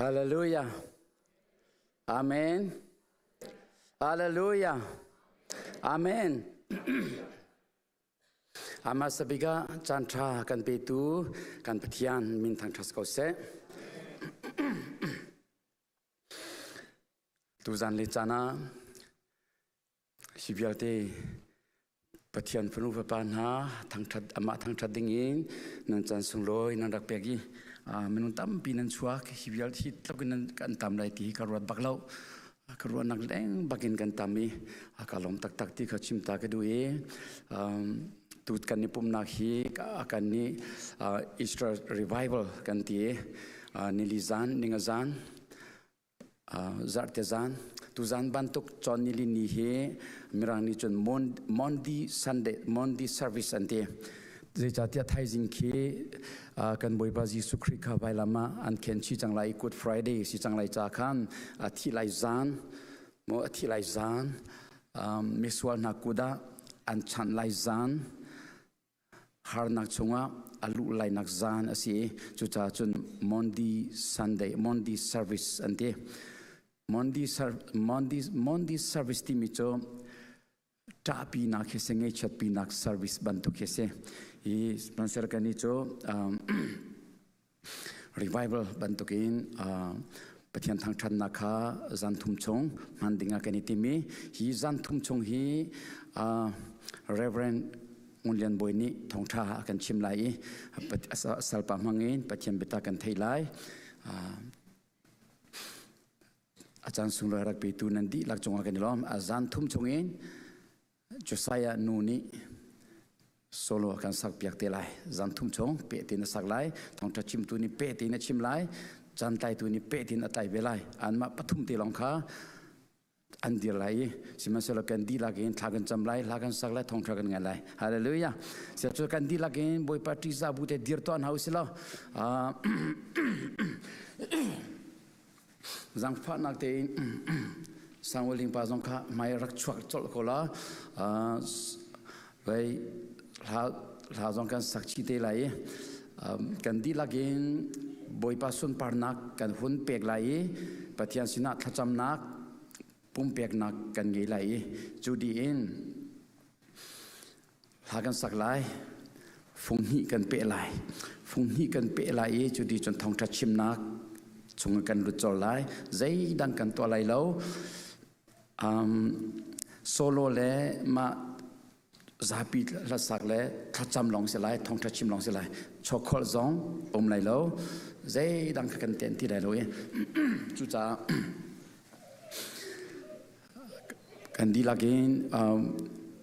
Hallelujah. Amen. Hallelujah. Amen. Ama sabiga caan ṭha kan petu kan Pathian min thangṭhat ko seh. Tuzan le caan ah Hi vialte Pathian fanu fapa hna thangṭhat amah thangṭhat dingin nan caan sunglawi nan rak pek i minung tampi nan chuak. Hi vialte hi tluk in nan kan tam lai ti hi ka ruat bak lo. Ka ruahnak leng bakin kan tam i ka lawm taktak ti kha chim ta ka duh i tu kan i pumnak hi kan nih Easter Revival kan ti i nili zan ninga zan Zarhte zan, tuzan bantuk cawn nili ni hi Mirang nih cun Monday Sunday, Monday service an ti. Zeicahtiah thaizing khi kan Bawipa Jesuh Khrih kha vailam ah an khen chi cang lai i Good Friday si cang lai ca khan a thih lai zan, maw a thih lai zan, misual hna kut ah an chanh lai zan, harnak chungah a luh lainak zan a si i cucaah cun Monday Sunday Monday service an ti. Monday, Monday, Monday service timi cu ṭahpinak hi si ngaihchiatpinak service bantuk hi si. Hi sponsor kan i cu revival bantukin Pathian thangṭhatnak kha zan thum chung hman dingah kan i tim i hi zan thum chung hi Reverend Ngun Lian Bawi nih thawngṭha a kan chim lai i salpa hmangin Pathian biatak kan thei lai. A caan sunglawi rak petu nan dihlak cungah kan i lawm. A zan thum chungin Josiah nu nih solo a kan sakpiak te lai. Zan thum chung peh tein a sak lai. Thawngṭha chimtu nih peh tein a chim lai. Cantlaitu nih peh tein a tlai ve lai. Anmah pathum te lawng kha an dir lai i sihmanhsehlaw kan dihlak in thla kan cam lai, hla kan sak lai, thawngṭha kan ngai lai. Hallelujah. Siacu kan dihlak in Bawipa ṭihzah bu te dir tuah hna u si law Zangfahnak tein Samuel pa zong kha hmai rak chuak colh ko la. Vei hla hla zong kan sak chi te lai i kan dihlak in Bawipa sunparnak kan hun pek lai i Pathian sinah thlacamnak pumpeknak kan ngei lai i cu dih in Hla kan sak lai, fung hnih kan peh lai. Fung hnih kan peh lai i cuti cun thawngṭha chimnak chung kan lut colh lai. Zeidang kan tuah lai lo. Solo le mah zapi hlasak le thlacam lawng si lai, thawngṭha chim lawng si lai. Chawkholh zong um lai lo. Zeidang kha kan ten ti lai lo i cucaah Kan dihlak in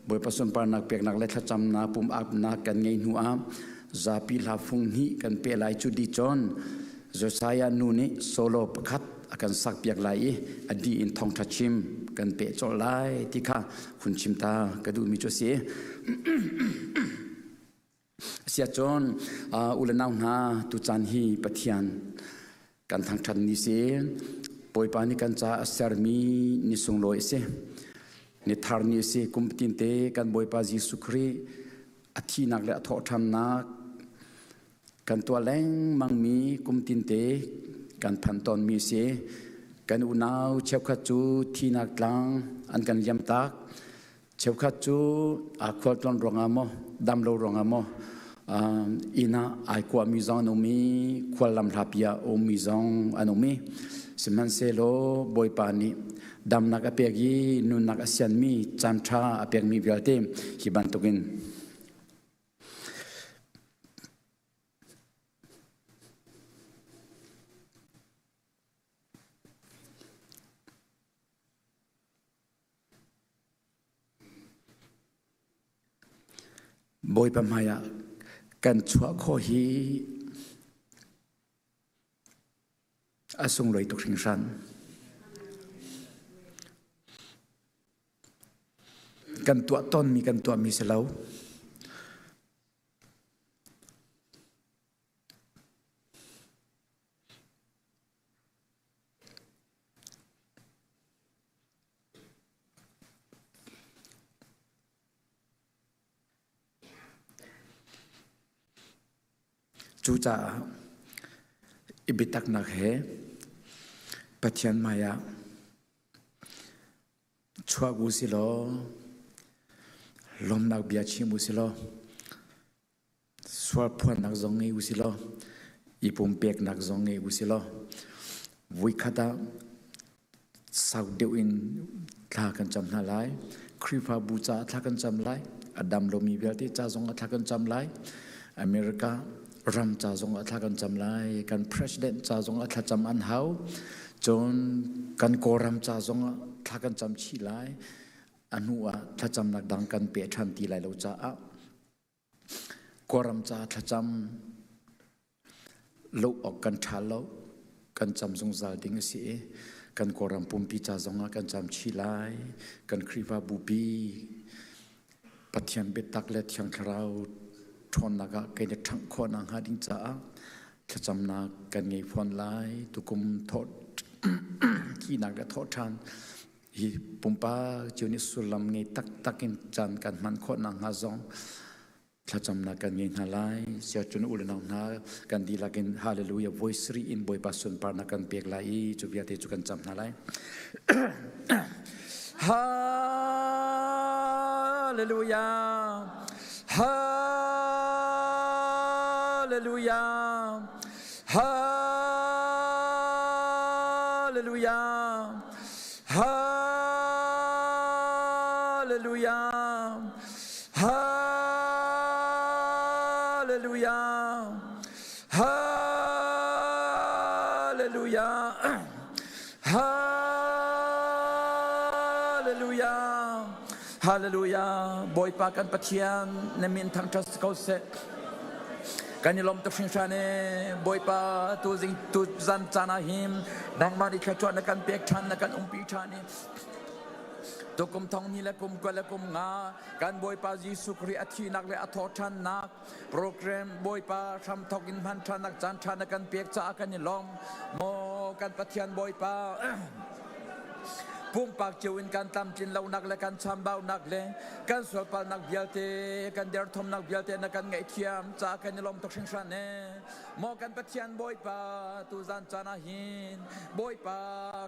Bawipa sunparnak peknak le thlacamnak pum-apnak kan ngei hnu ah zapi hla fung hnih kan pe lai cu di con Josiah nu nih solo pakhat a kan sakpiak lai i a dih in thawngṭha chim kan peh colh lai ti kha hun chim ta ka duhmi cu a si. Asiahcun u le nau hna tucaan hi Pathian kan thangṭhat ni si. Bawipa nih kan caah a sermi ni sunglawi a si. Ni thar ni a si. Kum tinte kan Bawipa Jesuh Khrih a thihnak le a thawhṭhannak kan tuah lengmangmi kum tinte kan phan tawnmi a si. Kan unau cheukhat cu thihnak tlang an kan liamtak. Cheukhat cu aa khualtlawn ruangah maw, dam lo ruangah maw, inn ah ai kuahmi zong an um i khual lam hlapi ah a ummi zong an um i sihmanhsehlaw Bawipa nih damnak a pek i nunnak a sianmi caanṭha a pekmi vialte hi bantukin Bawipa hmaiah kan chuah khawh hi a sunglawi tuk hringhran. Kan tuah tawnmi kan tuahmi si lo. Cucaah i biataknak he Pathian hmaiah chuak u si law lawmnak bia chim u si law sual phuannak zong ngei u si law i pumpeknak zong ngei u si law vuikhat ah sau deuh in thla kan cam hna lai. Khrihfabu caah thla kan cam lai. A dam lomi vialte ca zong ah thla kan cam lai. America ram ca zong ah thla kan cam lai. Kan president ca zong ah thlacam an hau. Cun kan Kawlram ca zong ah thla kan cam chih lai. A hnu ah thlacamnak dang kan pe ṭhan ti lai lo caah Kawlram ca thlacam lo awk kan ṭha lo. Kan cam zungzal ding a si i kan Kawlram pumpi ca zongah kan cam chih lai. Kan Khrihfabu pi Pathian biatak le Thiang Thlarau ṭhawnnak ah kan i ṭhangh khawh nakhnga ding caah thlacamnak kan ngei fawn lai. Tukum thawh thihnak le thawhṭhan hi pumpak cio nih sullam ngei taktak in caan kan hman khawh nakhnga zong thlacamnak kan ngei hna lai. Siacun u le nau hna kan dihlak in hallelujah voice ri in Bawipa sunparnak kan pek lai i cu vialte cu kan cam hna lai. Hallelujah. Hallelujah. Hallelujah. Hallelujah. Hallelujah. Hallelujah. Hallelujah. Hallelujah. Bawipa kan Pathian na min thangṭhat si ko seh. Kan i lawm tuk hringhran ee. Bawipa tu zing tu zan caan ah hin nangmah nih thluachuah na kan pek ṭhan na kan umpi ṭhan i tukum thong ni le kum kua le kum nga kan Bawipa Jesuh Khrih a thihnak le a thawhṭhannak program Bawipa hramthok in hman ṭhannak caan ṭha na kan pek caah kan i lawm. Maw kan Pathian Bawipa pumpak cio in kan tlamtlin lonak le kan chambaunak le kan sualpalnak vialte kan derthawmnak vialte na kan ngaihthiam caah kan i lawm tuk hringhran e. Maw kan Pathian Bawipa tuzan caan ah hin Bawipa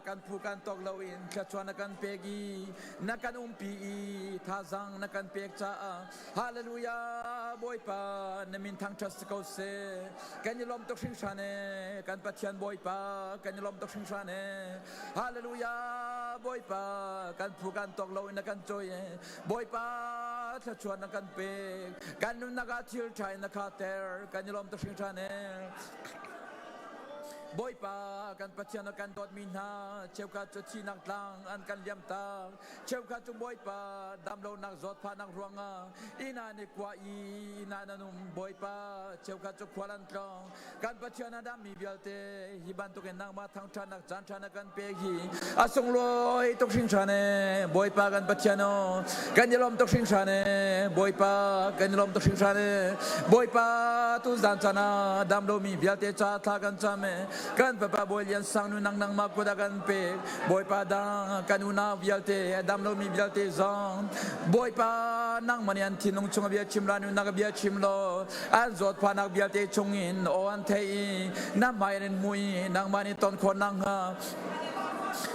kan phu kan tawk loin thluachuah na kan pek i na kan umpi i thazang na kan pek caah Hallelujah Bawipa na min thangṭhat si ko seh. Kan i lawm tuk hringhran e kan Pathian Bawipa kan i lawm tuk hringhran e. Hallelujah Bawipa kan phu kan tawk loin na kan cawi e. Bawipa thluachuah na kan pek. Kan nunnak ah thil ṭha in na khater. Kan i lawm tuk hringhran e. Bawipa kan Pathian a kan dawtmi hna cheukhat cu thihnak tlang an kan liamtak. Cheukhat cu Bawipa damlonak zawtfahnak ruangah inn ah an i kuah i inn ah nan um. Bawipa cheukhat cu khual an tlawng. Kan Pathian a dammi vialte hi bantukin nangmah thangṭhatnak caan ṭha na kan pek hi a sunglawi tuk hringhran ee. Bawipa kan Pathian aw kan i lawm tuk hringhran ee. Bawipa kan i lawm tuk hringhran ee. Bawipa tu zan caan ah damlomi vialte ca thla kan cam ee. Kan Fapa Bawi Lian Sang nu nang nangmah kut a kan pek. Bawipa dang kan unau vialte a dam lomi vialte zong Bawipa nangmah nih an thinlung chung a bia chim la nunnak a bia chim law an zawtfahnak vialte chungin aw an theih i na hmai an in hmu i nangmah nih ton khawh nakhnga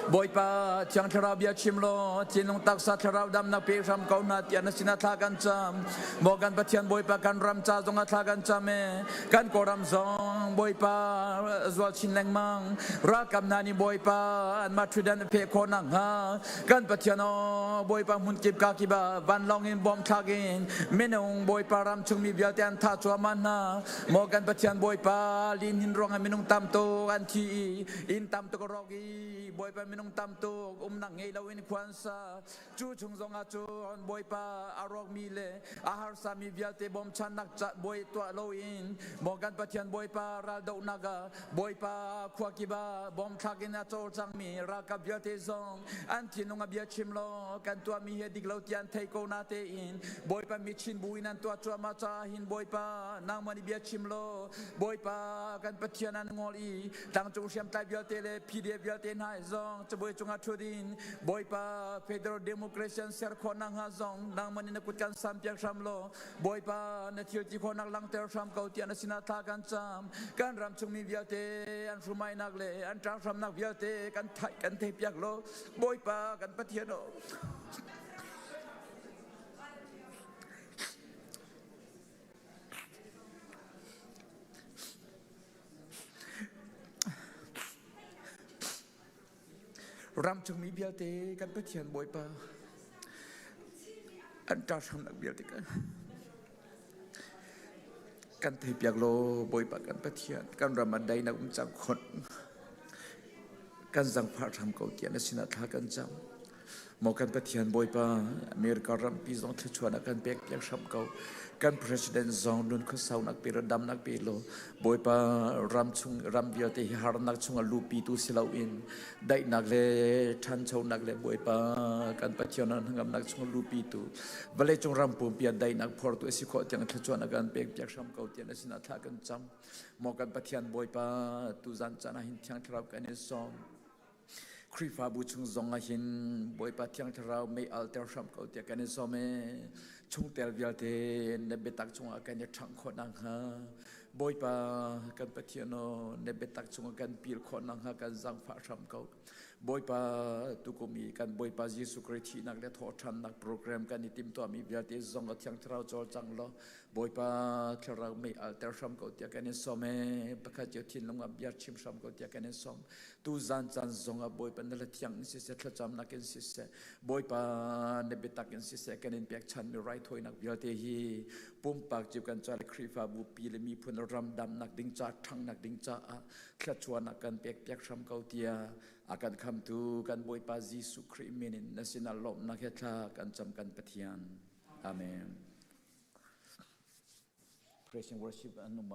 Bawipa Thiang Thlarau bia chim law thinlung taksa thlarau damnak pe hram ko hna tiah na sinah thla kan cam. Maw kan Pathian Bawipa kan ram ca zongah thla kan cam e kan Kawlram zong Bawipa zual chin lengmang ralkap hna nih Bawipa anmah ṭhutdan a pheh khawh nakhnga kan Pathian aw Bawipa hmunkip kakip ah vanlawng in bom thlak in minung Bawipa ram chungmi vialte an thah cuahmah hna. Maw kan Pathian Bawipa lihnin ruangah minung tam tuk an thi i inn tam tuk a rawk i Bawipa minung tam tuk umnak ngei loin khua an sa. Cu chung zongah cun Bawipa a rawkmi le a harsami vialte bawmchannak bawi tuah loin maw kan Pathian Bawipa raldohnak ah Bawipa khua kip ah bawmthlak in a cawlcangmi ralkap vialte zong an thinlung a bia chim law kan tuahmi hi a dik lo ti an thei ko na tein Bawipa mitchin bu in an tuah cuahmah caah hin Bawipa nangmah nih bia chim law Bawipa kan Pathian an ngol i tlangcung hriamtlai vialte le PDF vialte hna zong Siangpahrang cabuai cungah ṭhut in Bawipa Federal Democracy an ser khawh nakhnga zong nangmah nih na kut kan sampiak hram law Bawipa na thil ti khawhnak langhter hram ko tiah na sinah thla kan cam. Kan ram chungmi vialte an hrumainak le an ṭanghramnak vialte kan thai kan theipiak law Bawipa kan Pathian aw Ramchungmi vialte kan Pathian Bawipa an ṭahramnak vialte kan kan theipiak law Bawipa kan Pathian kan ram ah daihnak um cang khon kan zangfah hram ko tiah na sinah thla kan cam. Maw kan Pathian Bawipa, America rampi zong thluachuahnak kan pek piak hram ko. Kan president zong nun khuasaunak pe law damnak pe law Bawipa ram chung ram vialte hi harnak chung a lupi tu si loin daihnak le ṭhanchonak le Bawipa kan Pathian hnangamnak chung a lupi tu vawleicung ram pumpi ah daihnak phortu a si khawh tiang thluachuahnak kan pek piak hram ko tiah na sinah thla kan cam. Maw kan Pathian Bawipa tuzan caan ah hin Thiang Thlarau kan in sawm. Khrihfabu chung zong ah hin Bawipa Thiang Thlarau mei alter hram ko tiah kan i sawm i chungtel vialte na biatak chungah kan i ṭhangh khawh nakhnga Bawipa kan Pathian aw na biatak chungah kan pil khawh nakhnga kan zaangfah hram ko. Bawipa tukum i kan Bawipa Jesuh Khrih thihnak le thawhṭhannak program kan i timhtuahmi vialte zong a Thiang Thlarau cawlcang law Bawipa Thlarau mei alter hram ko tiah kan in sawm i pakhat cio thinlung ah bia chim hram ko tiah kan in sawm. Tuzan caan zongah Bawipa na lathiang in siseh thlacamnak in siseh Bawipa na biatak in siseh kan in pekchanmi raithawinak vialte hi pumpak cio kan ca le Khrihfabu pi le miphun ram damnak ding ca ṭhanghnak ding caah thluachuahnak kan pek piak hram ko tiah a kan khamtu kan Bawipa Jesuh Khrih min in na sinah lawmhnak he thla kan cam kan Pathian. Amen. Praise and worship an um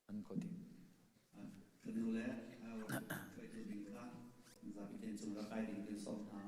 an ko ti. Ka nu le hruaitu ding kha zapi tein cung rak kai ding kan sawm hna.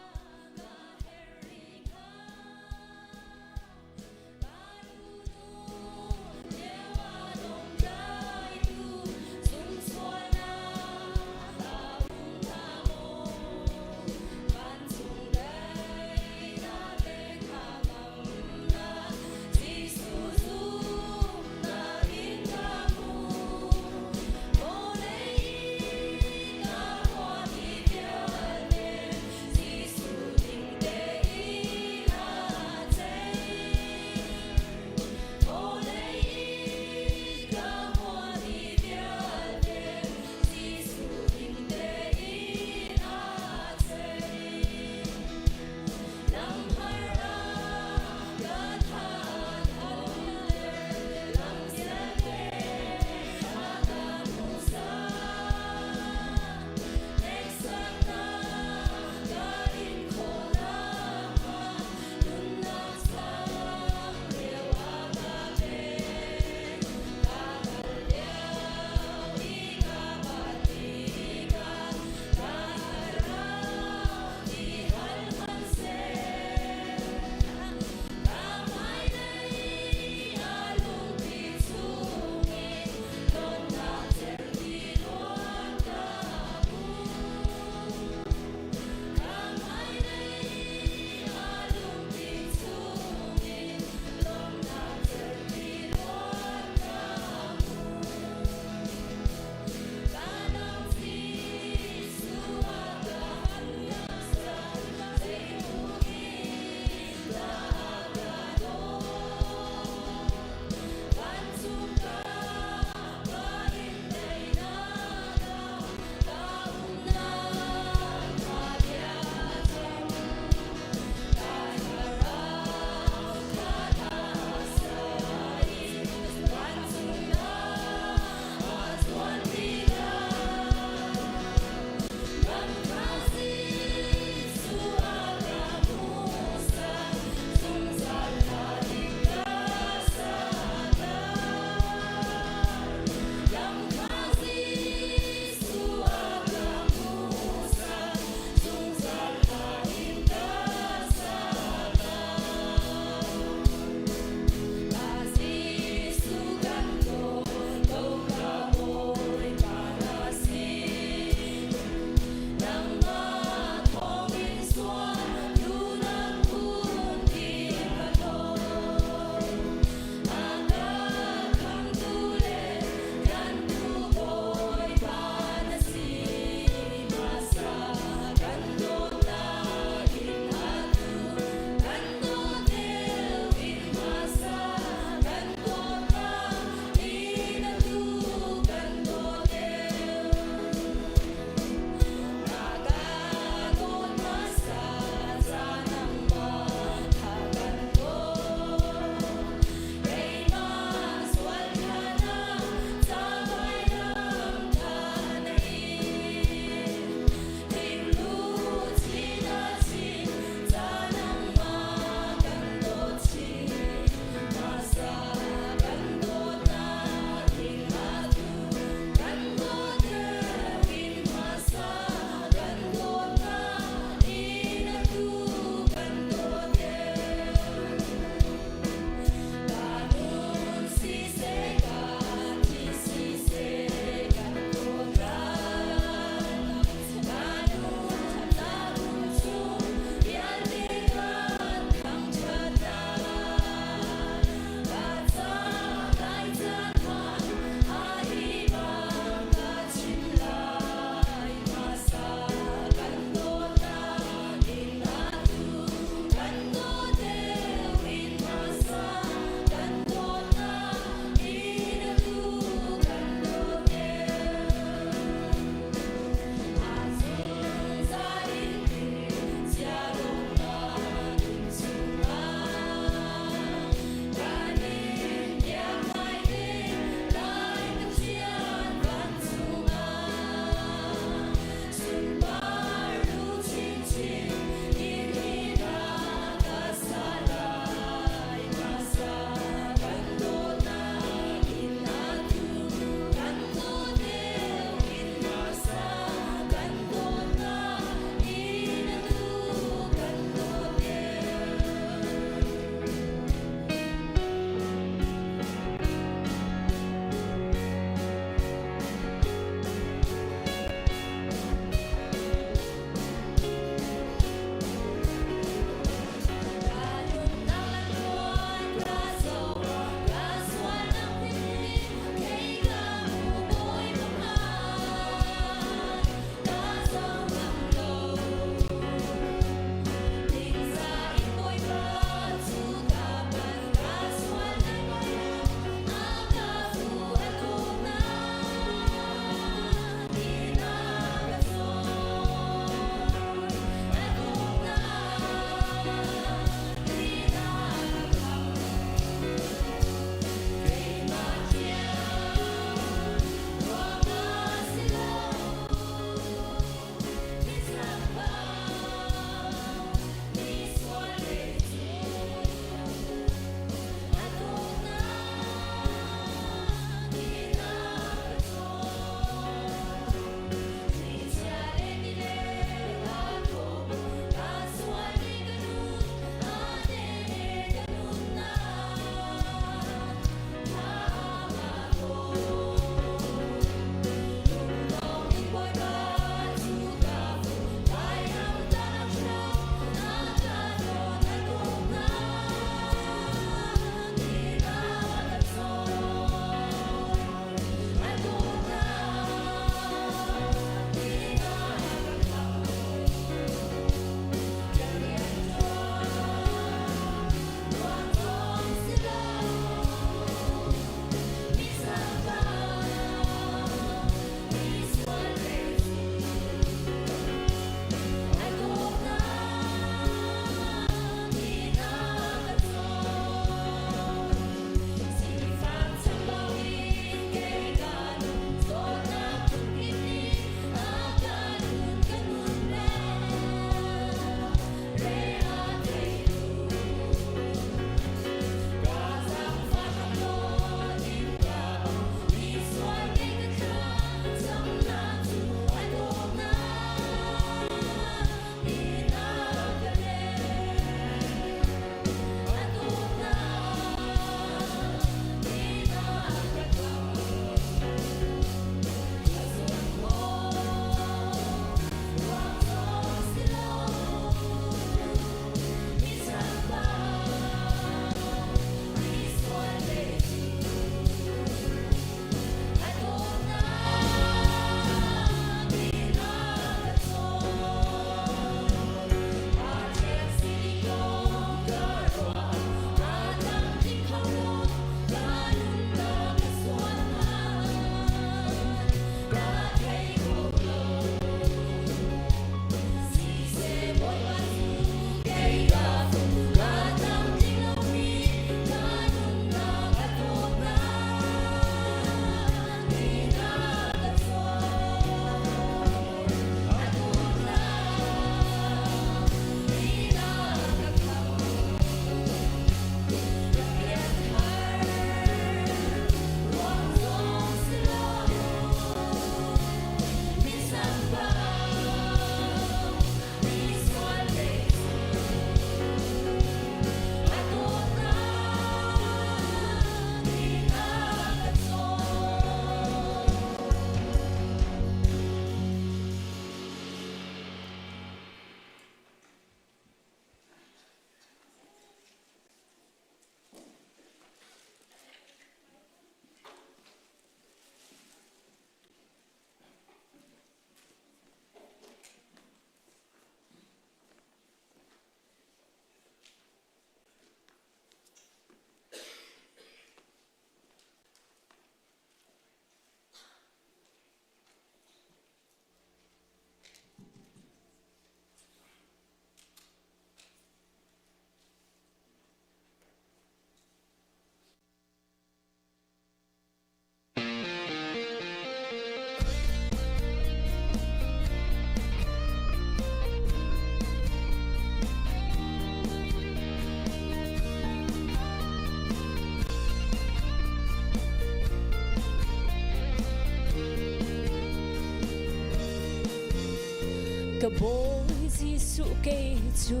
Ka Bawi Jesuh kei cu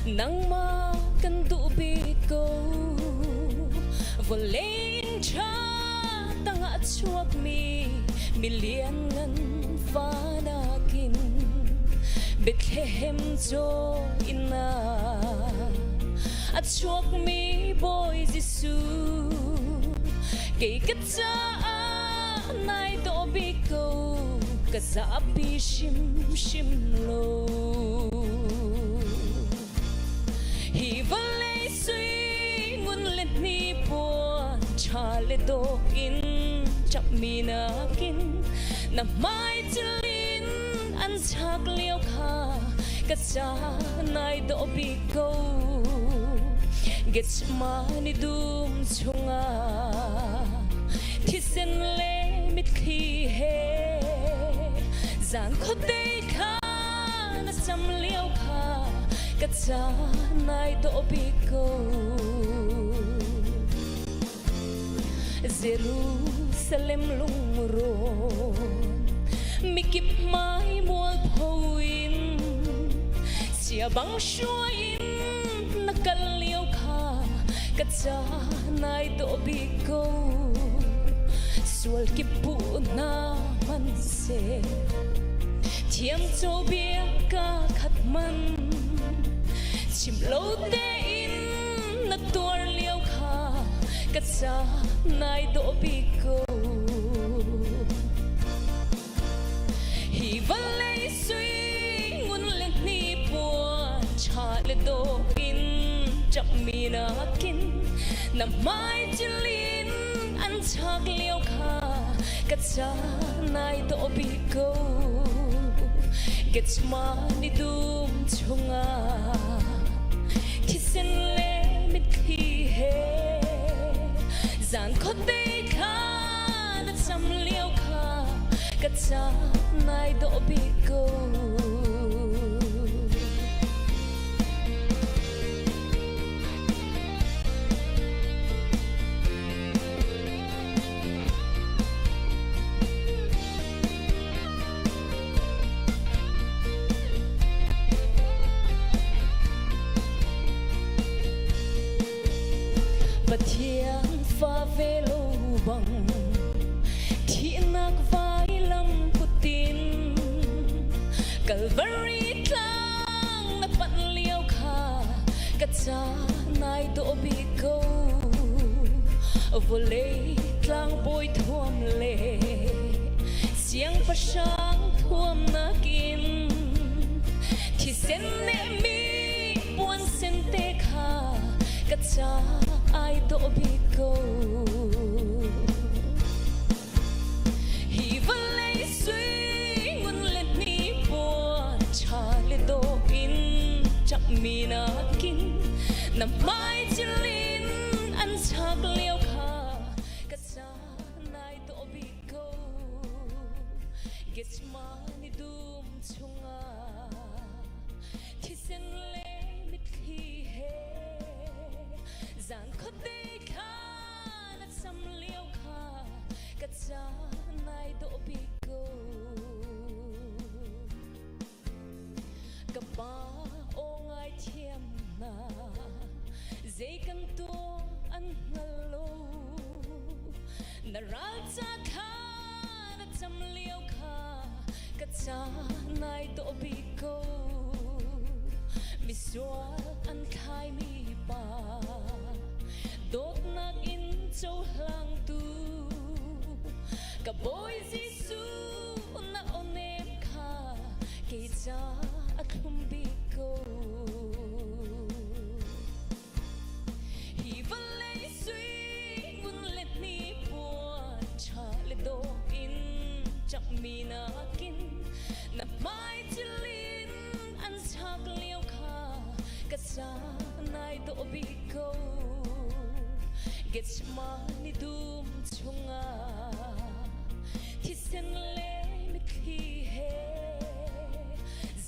nangmah kan duh bik ko. Vawlei in ṭha tangah chuakmi milianngan fa nakin Bethlehem caw inn ah a chuakmi Bawi Jesuh kei ka caah nai dawh bik ko, ka zapi hrimhrim lo. Hi vawlei sui ngun le hnipuan ṭha le dawh in ṭapmi nakin na hmai cilin an chak lio kha ka ca nai dawh bik ko. Gethsemane dum chungah thisen le mitthli he zan khuadei kha na cam lio kha ka ca nai dawh bik ko. Jerusalem lungrawn mikip hmai mualpho in sia bang hruai in na kal lio kha ka ca nai dawh bik ko. Sual kip bu hna hmanhseh thiam cho bia ka khat man chim lo tein na tuar lio kha ka ca nai dawh bik ko. Hi vawlei sui ngun le hnipuan ṭha le dawh in ṭapmi nakin na hmai cilin an chak lio kha ka ca nai dawh bik ko. Gethsemane dum chungah thisen le mitthli he zan khuadei kha na cam lio kha ka ca nai dawh bik ko. Pathian fa ve lo bang thihnak vailam putin Calvary tlang na panh lio kha ka ca nai dawh bik ko. Vawlei tlangbawi thuam le siangpahrang thuam nakin thisen nehmi puan sen te kha ka ca ai dawh bik ko. Hi vawlei sui ngun le hnipuan ṭha le dawh in ṭapmi nakin na hmai cilin an chak lio kha ka ca nai dawh bik ko. Gethsemane dum chungah thisen le mitthli he zan khuadei kha na cam lio kha ka ca nai dawh bik ko. Ka pa aw ngai thiam hna, zei kan tuah an hngal lo. Na ral ca kha na cam lio kha ka ca nai dawh bik ko. Misual an thlaimi pa, dawtnak in cohlangtu ka Bawi Jesuh na aw-nem kha kei ca a thlum bik ko. Hi vawlei sui ngun le hnipuan ṭha le dawh in ṭapmi nakin na hmai cilin an chak lio kha ka ca nai dawh bik ko. Gethsemane dum chungah thisen le mitthli he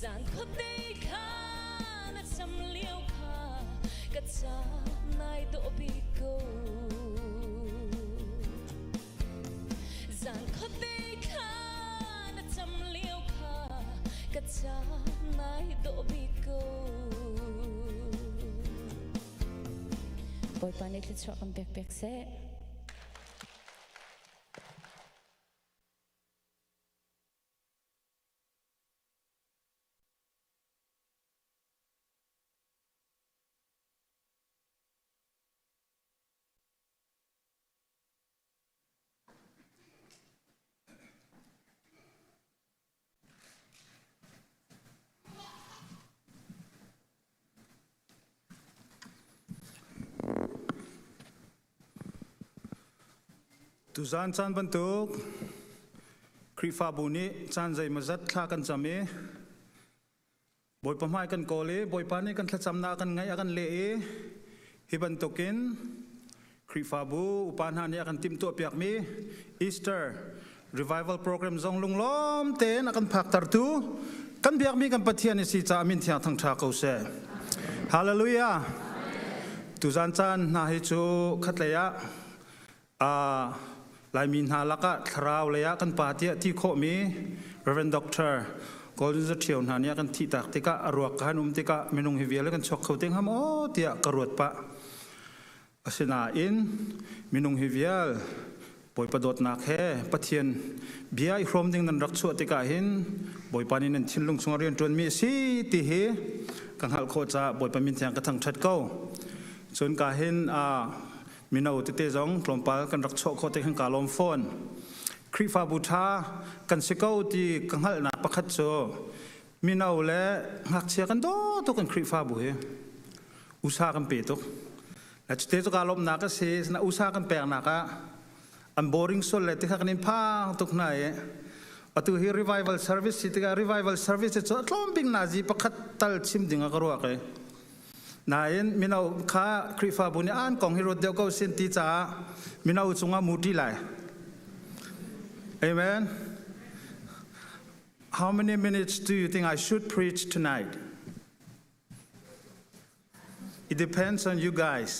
zan khuadei kha na cam lio kha ka ca nai dawh bik ko. Zan khuadei kha na cam lio kha ka Bawipa nih thluachuah kan pek piak seh. Tuzaan caan bantuk Khrihfabu nih caan zeimawzat thla kan cam i Bawipa hmai kan kawl i Bawipa nih kan thlacamnak a kan ngaih a kan leh i hi bantukin Khrihfabu upa hna nih a kan timhtuahpiakmi Easter Revival program zong lunglawm tein a kan phaktertu kan biakmi kan Pathian i si caah min thiang thangṭha ko seh. Hallelujah! Tuzan caan hna hi cu khatlei ah Laimi hna lakah thlarau lei ah kan pa tiah ti khawhmi Reverend Doctor Golden Zaṭhio hna nih a kan thihtak tikah a ruak ka han um tikah minung hi vialte kan chuak kho te hnga maw tiah ka ruat pah. Asinain minung hi vial Bawipa dawtnak he Pathian bia i hrawm ding nan rak chuah tikah hin Bawipa nih nan thinlung chungah rian ṭuanmi a si ti hi ka hngalh khawh caah Bawipa min thiang ka thangṭhat ko. Cun ka hin mino tete zong tlawmpal kan rak chuah khawh te khan kaa lawm fawn. Khrihfabu ṭha kan si ko ti ka hngalhnak pakhat cu mino le ngakchia kan daw tuk kan Khrihfabu hi usa kan pe tuk. Cute cu kaa lawmhnak a si. Usa kan peknak ah an boring sual le tikha kan in phang tuk hna i atu hi revival service si tikah revival service cu a tlawm bik nazi pakhat tal chim ding ah ka ruak i Nain mino kha Khrihfabu nih an kong hi ruat deuh ko sin ti caah mino cungah muṭi lai. Amen. How many minutes do you think I should preach tonight? It depends on you guys.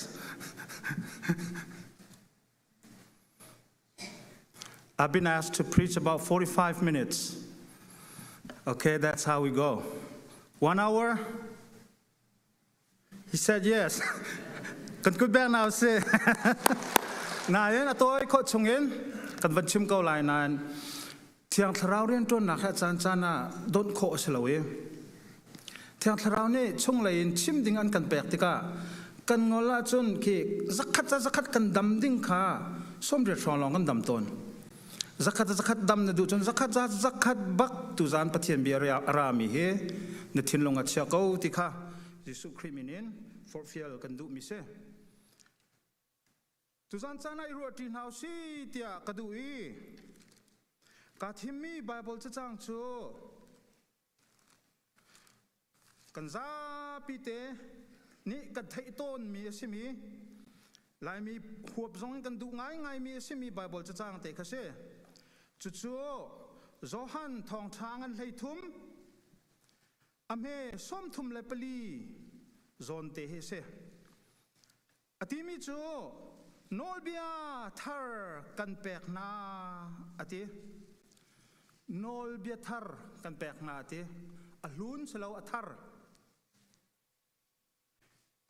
I've been asked to preach about 45 minutes. Okay, that's how we go. One hour? He said yes. Kan kut bek na si. Nain a tawi khawh chungin kan van chim ko lai nain Thiang Thlarau rianṭuannak hi a caancaan ah donh khawh a si lo i Thiang Thlarau nih chunglei in chim ding an kan pek tikah kan ngol ahcun khi zakhat za zakhat kan dam ding kha 80 hrawng lawng kan dam tawn. Zakhat za zakhat dam na duh cun zakhat za zakhat bak tuzaan Pathian bia a rami hi na thinlung a chia ko ti kha Jesuh Khrih min in forhfial kan duhmi si. Tuzan caan ah i ruahṭi hna u si tiah ka duh i kaa thimmi Baibal cacang cu kan zapi te nih kan theih tawnmi a simi Laimi huap zong in kan duh ngaingaimi a simi Baibal cacang te kha si. Cucu Johan thawngṭha ngan 13 a hme 34 zawn te hi a si. A timi cu nawlbia thar kan pek hna a ti. Nawlbia thar kan pek hna a ti. A hlun si lo a thar.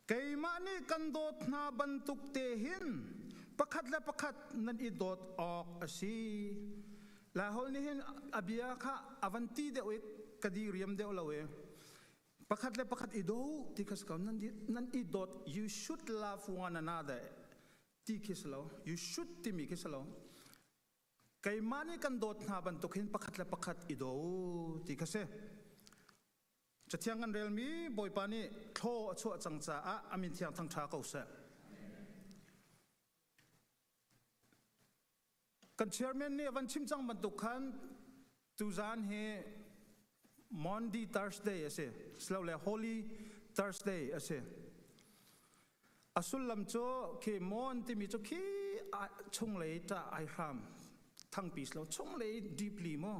Keimah nih kan dawt hna bantuk te hin pakhat le pakhat nan i dawt awk a si. Laiholh nih hin a bia kha a van ti deuh i ka di riam deuh lo i Pakhat le pakhat i do ti kha si ko. Nan i dawt. You should love one another ti khi si lo. You should timi khi si lo. Keimah nih kan dawt hna bantuk hin pakhat le pakhat i do ti kha si. Cathiang kan relmi Bawipa nih thlaw a chuah cang caah a min thiang thangṭha ko seh. Kan chairman nih a van chim cang bantuk khan tuzaan hi Maundy Thursday a si, silole Holy Thursday a si. A sullam cu khi Mon timi cu khi chunglei ṭah ai hram thangpi silo chunglei deeply mu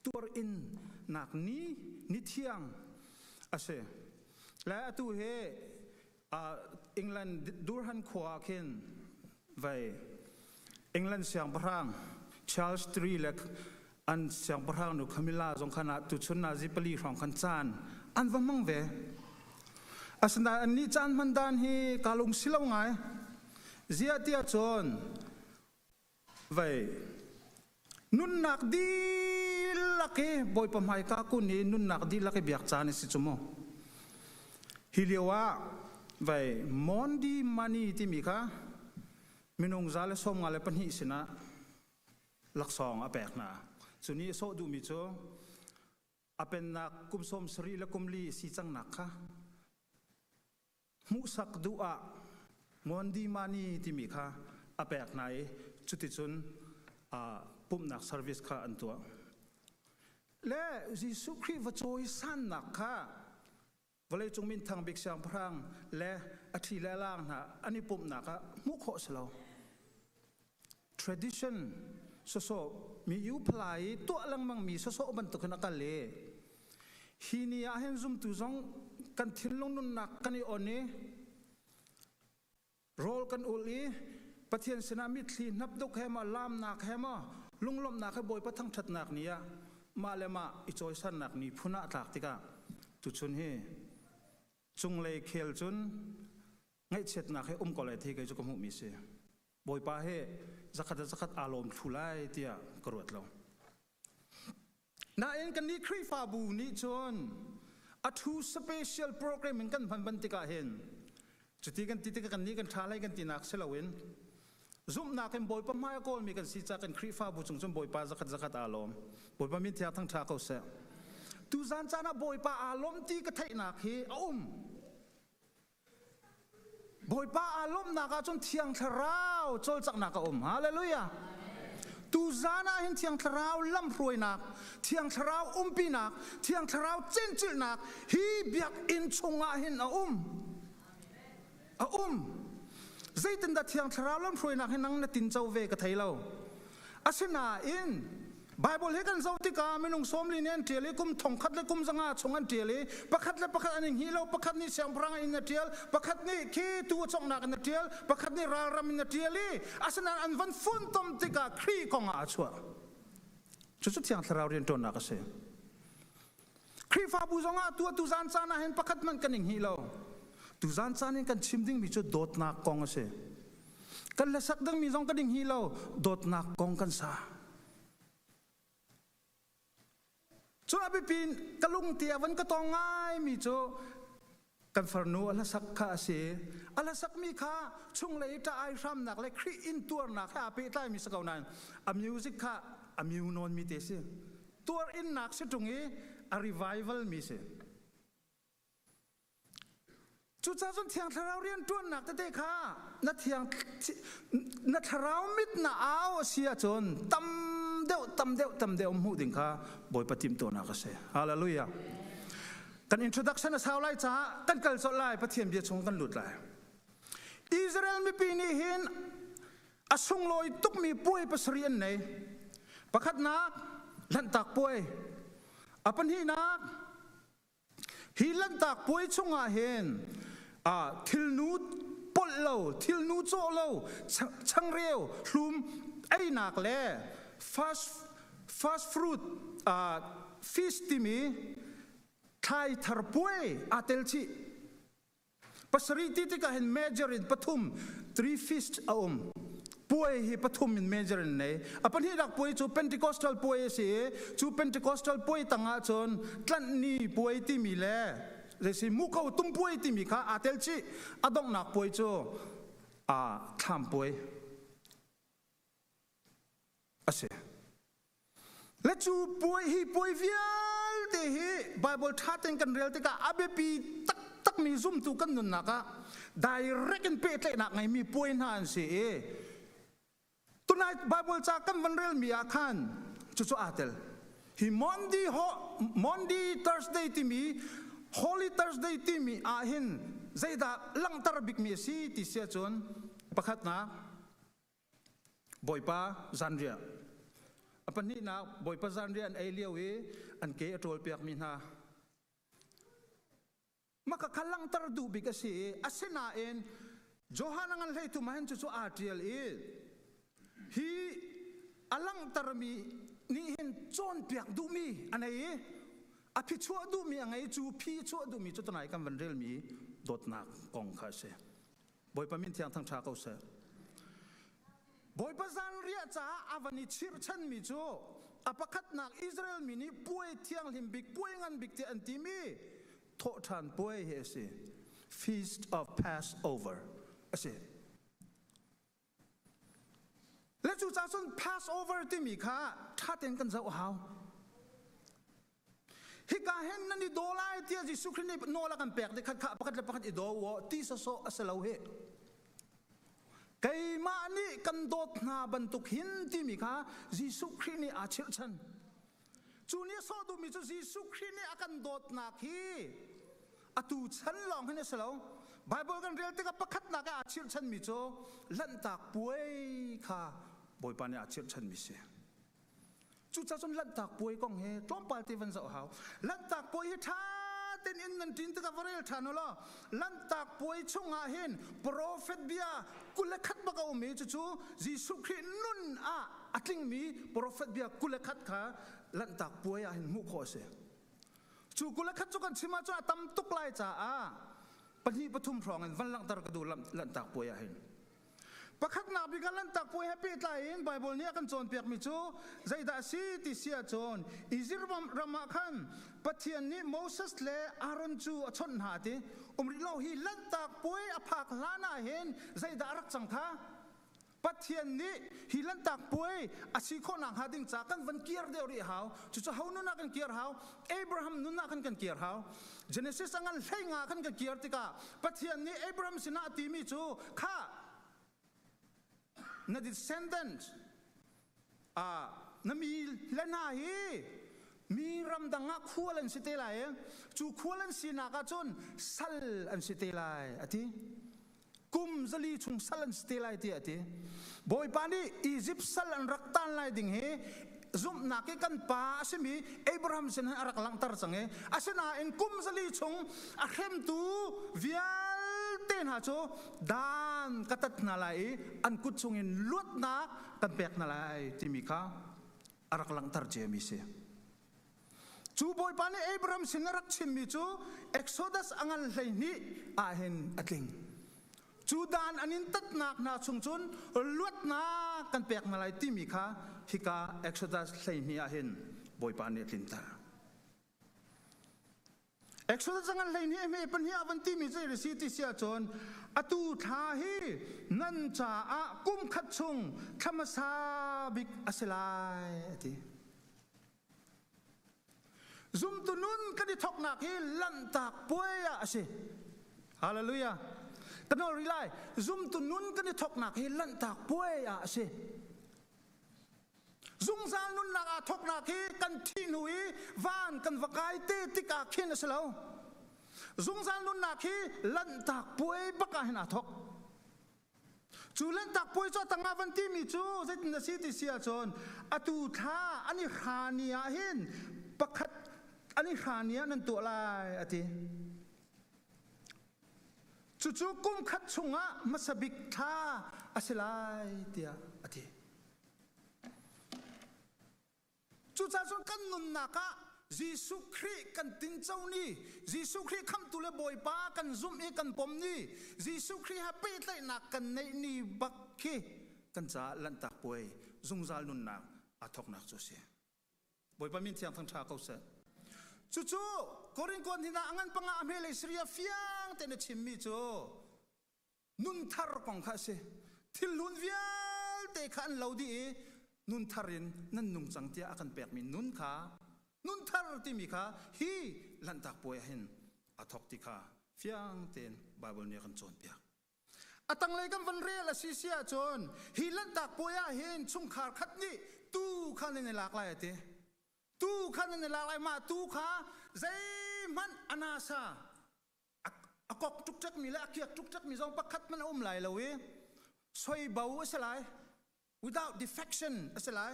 tuar in nak ni ni thiang a si. Le atu hi England Durham khua ah khin vei England siangpahrang Charles III le an siangpahrang nu Camilla zong khan ah tuchun nazi pali hrawng khan caan an va hmang ve. Asinain annih caan hman dan hi kaa lung si lo ngai. Ziah tiah cun vei nunnak dihlak hi Bawipa hmaika kun i nunnak dihlak hi biak caan a si cu mu. Hi lio ah vei Maundy Money timi kha minung 152 sinah laksawng a pek hna. Cu nih a sawh duhmi cu a pennak kum 74 le kum li si cangnak kha hmuhsak duh ah Maundy Money timi kha a pek hna i cuticun pumhnak service kha an tuah. Le Jesuh Khrih va cawisannak kha vawleicung minthang bik siangpahrang le a ṭhi le a laang hna an i pumhnak ah hmuh khawh si lo. Tradition sawsawh mi yu phalai i tuah lengmang mi sawsawh bantuk in a kal i hi ni ah hin zumtu zong kan thinlung nunnak kan i on i Rawl kan ul i Pathian sinah mitthli hnapduk he maw laamnak he maw lunglawmhnak he Bawipa thangṭhatnak ni ah mah le mah i cawisannak ni phun ah tlak tikah tuchun hi cunglei khel cun ngaihchiatnak he um ko lai thi kei cu ka hmuhmi si. Bawipa he zakhat a zakhat aa lawm thlu lai tiah ka ruat lo. Nain kannih Khrihfabu nih cun a thu special program in kan hman ban tikah hin cuti kan ti tikah kannih kan ṭha lai kan tinak si loin zumhnak in Bawipa hmai a kawlmi kan si caah kan Khrihfabu cung cun Bawipa zakhat zakhat aa lawm. Bawipa min thiang thangṭha ko seh. Tuzan caan ah Bawipa aa lawm ti ka theihnak hi a um. Bawipa aa lawmhnak ahcun Thiang Thlarau cawlcanghnak a um. Hallelujah. Tuzan ah hin Thiang Thlarau lamhruainak, Thiang Thlarau umpinak, Thiang Thlarau cencilhnak hi biakinn chungah hin a um. A um. Zeitindah Thiang Thlarau lamhruainak hi nang na tinco ve ka thei lo. Asinain Bible hi kan zoh tikah minung 40 nih an ṭial i kum thongkhat le kum 500 chung an ṭial i pakhat le pakhat an i hngih lo, pakhat nih siangpahrang in a ṭial, pakhat nih khi tuu a conghnak in a ṭial, pakhat nih ralram in a ṭial i asinain an van funtom tikah Khrih kong ah a chuah. Cucu Thiang Thlarau rianṭuannak a si. Khrihfabu zongah tu atu zan caan ah hin pakhat hmanh kan i hngih lo. Tuzan caan in kan chim dingmi cu dawtnak kong a si. Kan hlasak dingmi zong kan i hngih lo, dawtnak kong kan sa. Cu a biapin ka lungte a van ka tong ngaimi cu kan farnu a hlasak kha a si. A hlasakmi kha chunglei ṭah ai hramnak le Khrih intuarnak he aa pehtlaimi si ko nain a music kha a mu nawnmi te si. Tuar innak si ṭung i a revival mi si. Cucaah cun Thiang Thlarau rianṭuannak tete kha na thiang na thlarau mit na au a si ahcun tam deuh tam deuh tam deuh hmuh ding kha Bawipa timhtuahnak a si. Hallelujah. Kan introduction a sau lai caah kan kal colh lai Pathian bia chung kan lut lai. Israel mipi nih hin a sunglawi tukmi puai pasarih an nei. Pakhatnak Lanhtak puai. A pahnihnak hi Lanhtak puai chungah hin thilnu polh lo, thilnu cawh lo, changreu hlum einak le first first fruit feast timi thlai thar puai aa tel chih. Pasarih ti tikah hin major in pathum three feast a um. Puai hi pathum in major in nei. A pahnihnak puai cu Pentecostal puai a si i cu Pentecostal puai tangah cun tlanh ni puai timi le zeisi muko tum puai timi kha aa tel chih. A donghnak puai cu thlam puai a si. Le cu puai hi puai vialte hi Bible ṭha tein kan rel tikah a biapi taktakmi zumtu kan nunnak ah direct in pehtlaihnak ngeimi puai hna an si i tunai Bible ca kan van relmi ah khan cucu aa tel. Hi Monday, Monday Thursday timi Holy Thursday timi ah hin zeidah langhter bikmi a si ti si ahcun pakhatnak Bawipa zanriah. A pahnihnak Bawipa zanriah an ei lio i an ke a ṭawlpiakmi hna. Maka kha langhter duh bik a si i asinain Johan a ngan hleithum ah hin cucu aa ṭial i hi a langhtermi nih hin cawnpiak duhmi a nei i a phichuah duhmi a ngei cu phi chuah duhmi cu tunai kan van relmi dawtnak kong kha a si. Bawipa min thiang thangṭha ko seh. Bawipa zanriah caah a van i chirhchanmi cu a pakhatnak Israel mi nih puai thianghlim bik, puai ngan bik tiah an timi thawhṭhan puai hi a si. Feast of Passover a si. Le cucaah cun Passover timi kha ṭha tein kan zoh a hau. Hika hin nan i daw lai tiah Jesuh Khrih nih nawl a kan pek ti khat kha pakhat le pakhat i daw u ti sawsawh a si lo hi. Keimah nih kan dawt hna bantuk hin timi kha Jesuh Khrih nih aa chirhchan. Cu nih a sawh duhmi cu Jesuh Khrih nih a kan dawtnak hi atu chan lawng hin a si lo. Bible kan rel tikah pakhatnak ah aa chirhchanmi cu Lanhtak puai kha Bawipa nih aa chirhchanmi si. Cucaah cun Lanhtak puai kong hi tlawmpal te van zoh hau. Lanhtak puai hi ṭha tein inn nan ṭin tikah va rel ṭhan u law Lanhtak puai chungah hin profet bia 21 bak a um i cucu Jesuh Khrih nun ah a tlingmi profet bia 21 kha Lanhtak puai ah hin hmuh khawh a si. Cu 21 cu kan chim ahcun a tam tuk lai caah pahnih pathum hrawng in van langhter ka duh Lanhtak puai ah hin. Pakhatnak bik ah Lanhtak Puai he pehtlai in Baibal nih a kan cawnpiakmi cu zeidah a si ti si ahcun Izipt ram ah khan Pathian nih Moses le Aaron cu a chawnh hna ti um rih lo hi Lanhtak Puai a phak hlan ah hin zeidah a rak cang kha Pathian nih hi Lanhtak Puai a si khawh nakhnga ding ca kan van kir deuh rih hau. Cucu ho nun ah kan kir hau? Abraham nun ah khan kan kir hau. Genesis a ngan 15 khan kan kir tikah Pathian nih Abraham sinah a timi cu kha na descendants na mi le hna hi mi ramdang ah khual an si te lai cu khual an sinak ah cun sal an si te lai a ti kum 400 chung sal an si te lai tiah a ti Bawipa nih Izipt sal an rak tan lai ding hi zumhnak i kan pa a simi Abraham sin a rak langhter cang i asinain kum 400 chung a hremtu vialte hna cu dan ka tat hna lai i an kut chungin luatnak kan pek hna lai timi kha a rak langhter ciami si. Cu Bawipa nih Abraham sin a rak chimmi cu Exodus a ngan 12 ah hin a tling. Cu dan an in tatnak hna chung cun luatnak kan pek hna lai timi kha hika Exodus 12 ah hin Bawipa nih a tlinter. Exodus a ngan 12 a hme pahnih ah van timi cu a si ti si ahcun atu thla hi nan caah kum khat chung thla hmasa bik a si lai a ti. Zumtu nun kan i thawknak hi Lanhtak puai ah a si. Hallelujah. Ka nawl rih lai. Zumtu nun kan i thawknak hi Lanhtak puai ah a si. Zungzal nunnak aa thawknak hi kan thih hnu i van kan va kai te tikah khin a si lo. Zungzal nunnak hi Lanhtak puai bak ah hin aa thawk. Cu Lanhtak puai cu a tangah van timi cu zeitin a si ti si ahcun atu thla an i hra ni ah hin pakhat an i hra ni ah nan tuah lai a ti. Cucu kum khat chungah hmasa bik thla a si lai tiah a ti. Cucaah cun kan nunnak ah Jesuh Khrih kan tinco ni, Jesuh Khrih khamhtu le Bawipa kan zumh i kan pom ni, Jesuh Khrih he pehtlaihnak kan neih ni bak khi kan caah Lanhtak Puai zungzal nunnak aa thawknak cu a si. Bawipa min thiang thangṭha ko seh. Cucu Korin kuan hina a ngan panga a hmelei Syria fiang tein a chimmi cu Nun thar kong kha a si. Thil hlun vialte kha an lo dih i nun thar in nan nung cang tiah a kan pekmi nun kha nun thar timi kha hi Lanhtak Puai ah hin a thawk ti kha fiang tein Baibal nih a kan cawnpiak. A tanglei kan van rel a si si ahcun hi Lanhtak Puai ah hin chungkhar khat nih tuu kha nan i lak lai a ti. Tuu kha nan i lak lai mah tuu kha zeihmanh a nasa a kok ṭukṭekmi le a kiak ṭukṭekmi zong pakhat hmanh a um lai lo i soibo a si lai without defection a si lai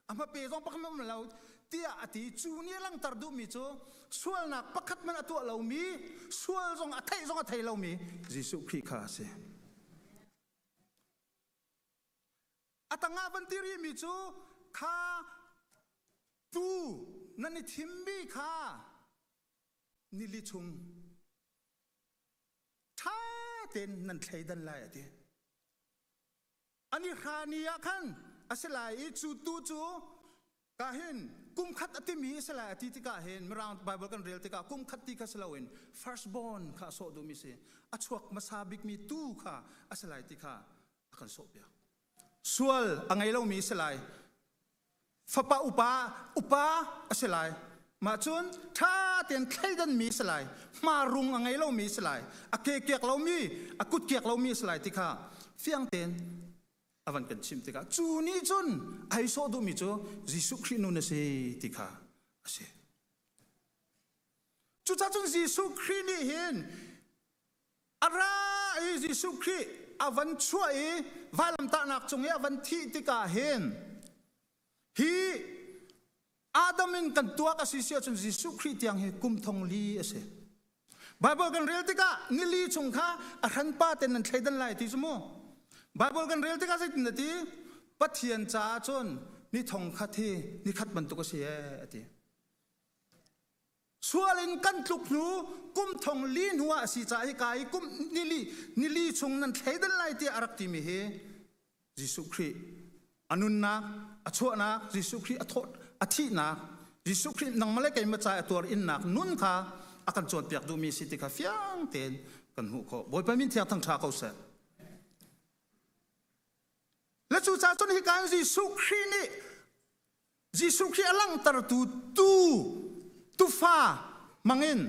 a hmape zong pakhat hmanh um lo tiah a ti cu nih a langhter duhmi cu sualnak pakhat hmanh a tuah lomi sual zong a theih zong a thei lomi Jesuh Khrih kha a si. A tangah van ti rihmi cu kha tu nan i thimmi kha nili chung tein nan thleidan lai a ti. Ani hra ni ah khan a si lai i cu tu cu ka hin kum khat a timi a si lai a ti tikah hin Mirang Bible kan rel tikah kum khat ti kha si loin firstborn kha a sawh duhmi si a chuak hmasa bikmi tu kha a si lai ti kha a kan sawhpiak. Sual a ngei lomi a si lai. Fapa upa upa a si lai. Mah cun ṭha tein thleidanmi a si lai. Hma rung a ngei lomi a si lai. A ke kiak lomi, a kut kiak lomi a si lai ti kha fiang tein a van kan chimh tikah cu nih cun ai sawh duhmi cu Jesuh Khrih nun a si ti kha a si. Cucaah cun Jesuh Khrih nih hin a ra i Jesuh Khrih a van chuah i vailamtahnak cung i a van thih tikah hin hi Adam in kan tuak a si si ahcun Jesuh Khrih tiang hi kum thong li a si. Bible kan rel tikah nili chung kha a hranpa ten nan thleidan lai ti cu mu. Bible kan rel tikah zeitin a ti? Pathian caah cun ni thong khat hi ni khat bantuk a si ee a ti. Sual in kan tluk hnu kum thong li hnu ah a si caah hika i kum nili nili chung nan thleidan lai tiah a rak timi hi Jesuh Khrih a nunnak a chuahnak Jesuh Khrih a thawh a thihnak Jesuh Khrih nangmah le keimah ca a tuar innak nun kha a kan cawnpiak duhmi si ti kha fiang tein kan hmuh khawh. Bawipa min thiang thangṭha ko seh. Le cucaah cun hika in Jesuh Khrih nih Jesuh Khrih a langhtertu tu tufa hmangin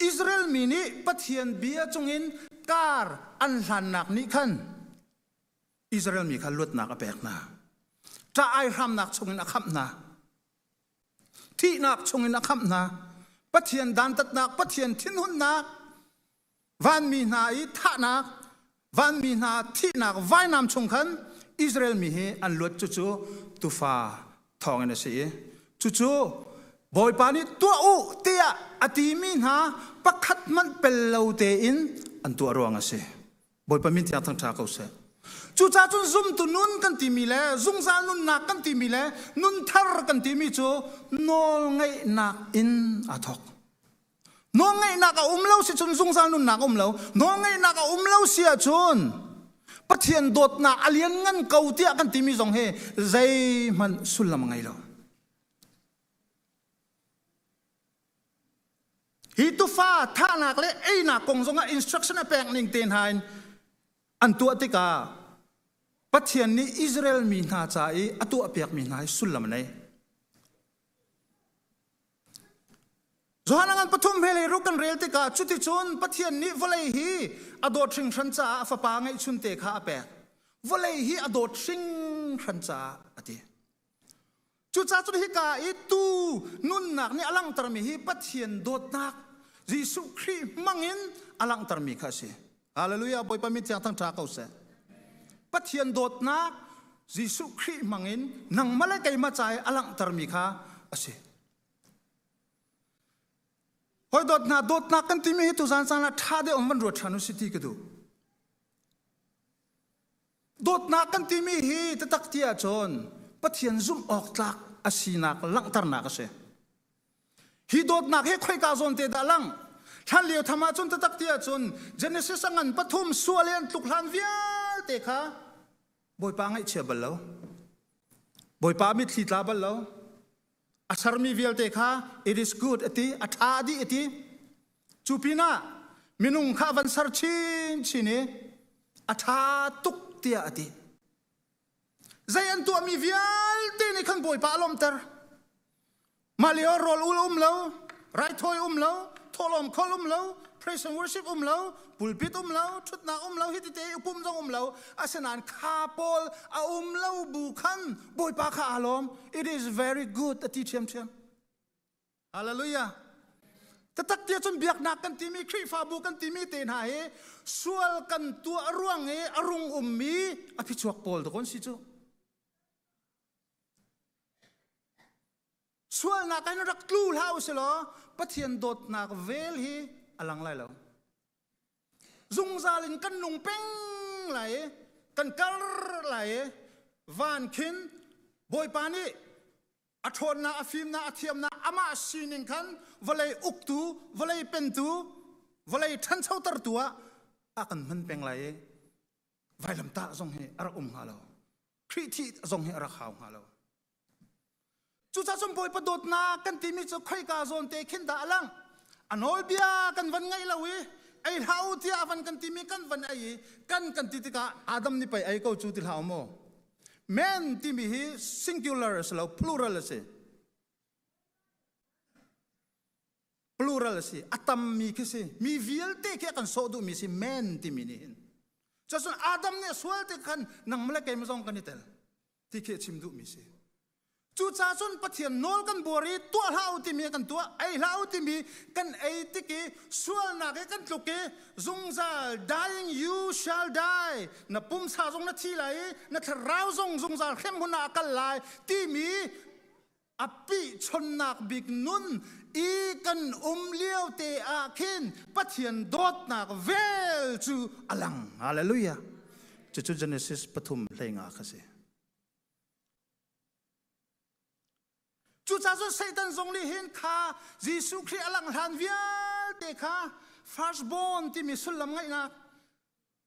Israel mi nih Pathian bia cungin kar an hlannak nih khan Israel mi kha luatnak a pek hna. Ṭah ai hramnak chungin a khamh hna. Thihnak chungin a khamh hna. Pathian dantatnak, Pathian thinhunnak, vanmi hna i thahnak, vanmi hna thihnak vainam chung khan Israel mi hi an luat cucu tufa thawngin a si i cucu Bawipa nih tuah u tiah a timi hna pakhat hmanh pel lo tein an tuah ruang a si. Bawipa min thiang thangṭha ko seh. Cucaah cun zumtu nun kan timi le zungzal nunnak kan timi le nunthar kan timi cu nawlngaihnak in aa thawk. Nawlngaihnak a um lo si cun zungzal nunnak a um lo. Nawlngaihnak a um lo si ahcun Pathian dawtnak a lianngan ko tiah kan timi zong hi zeihmanh sullam a ngei lo. Hi tufa thahnak le einak kong zongah instruction a pek ning te hna in an tuah tikah Pathian nih Israel mi hna ca i a tuahpiakmi hna hi sullam a nei. Johan ngan pathum he le ruk kan rel tikah cuticun Pathian nih vawlei hi a dawt hringhran caah a fapa ngeihchunte kha a pek. Vawlei hi a dawt hringhran caah a ti. Cucaah cun hika i tu nunnak nih a langhtermi hi Pathian dawtnak Jesuh Khrih hmangin a langhtermi kha a si. Hallelujah Bawipa min thiang thangṭha ko seh. Pathian dawtnak Jesuh Khrih hmangin nangmah le keimah ca i a langhtermi kha a si. Hoi dawtnak dawtnak kan timi hi tuzan caan ah ṭha deuh in van ruat ṭhan u si ti ka duh. Dawtnak kan timi hi taktak ti ahcun Pathian zumh awk tlak a sinak langhternak a si. Hi dawtnak hi khoika zawn te dah lang? Hlan lio tham ahcun taktak ti ahcun Genesis a ngan pathum sual i an tluk hlan vialte kha Bawipa ngaihchia bal lo. Bawipa mitthli tla bal lo. A sermi vialte kha it is good a ti, a ṭha dih a ti. Cu pinah minung kha van ser chinchin i a ṭha tuk tiah a ti. Zei an tuahmi vialte nih khan Bawipa a lawmhter. Mah lio rawl ul um lo, raithawi um lo, thawhlawm kholh um lo, praise and worship um lo, pulpit um lo, ṭhutnak um lo, hi tete pum zong um lo. Asinain kha pawl a um lo bu khan Bawipa kha aa lawm. It is very good a ti ṭhiamṭhiam. Hallelujah. Tatak tiah cun biaknak kan timi Khrihfabu kan timi te hna hi sual kan tuah ruang i a rung ummi a phichuak pawl dawk an si cu. Sualnak in rak tlu hlah u silaw Pathian dawtnak vel hi a lang lai lo. Zungzal in kan nung peng lai i kan kar lai i van khin Bawipa nih a ṭhawnnak, a fimnak, a thiamnak, amah sining khan vawlei uktu, vawlei pentu. Vawlei ṭhanchotertu ah a kan hman peng lai i vailamtah zong hi a rak um hnga lo. Khrih thih zong hi a rak hau hnga lo. Cucaah cun Bawipa dawtnak kan timi cu khoika zawn te khin dah a lang? A nawlbia kan van ngaih lo i ei hlah u tiah a van kan timi kan van ei i kan kan ti tikah Adam nih pei ei ko cu ti hlah u maw? Man timi hi singular a si lo, plural a si. Plural a si. A tammi khi si. Mi vialte khi a kan sawh duhmi si man timi nih hin. Cucun Adam nih a sual ti khan nang le keimah zong kan i tel. Ti khi a chim duhmi si. Cucaah cun Pathian nawl kan buar i tuah hlah u timi kan tuah, ei hlah u timi kan ei tik i sualnak i kan tluk i zungzal dying you shall die na pumsa zong na thi lai i na thlarau zong zungzal hremhmun ah a kal lai timi a pihchonnak bik nun i kan um lio te ah khin Pathian dawtnak vel cu a lang. Hallelujah. Cucu Genesis pathum hleinga kha si. Cucaah cun Satan zong nih hin kha Jesuh Khrih a langh hlan vialte kha firstborn timi sullam ngaihnak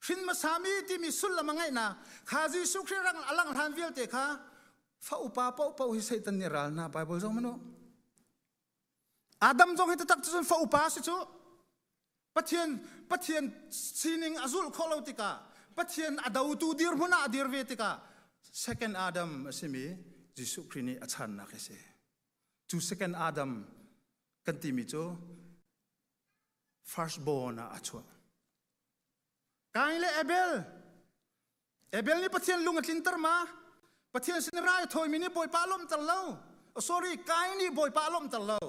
hrin hmasami timi sullam a ngaihnak kha Jesuh Khrih rang a langh hlan vialte kha fa upa paohpaoh hi Satan nih ral hna Bible zong manu Adam zong hi taktak cun fa upa si cu Pathian Pathian sining a zulh khawh lo tikah Pathian a dotu dirhmun ah a dir ve tikah second Adam a simi Jesuh Khrih nih a channak a si. Cu second Adam kan timi cu firstborn ah a chuah. Kain le Abel Abel nih Pathian lung a tlinter ma? Pathian sin rai a thawimi nih Bawipa a lawmhter lo. Oh, sorry, Kain nih Bawipa a lawmhter lo.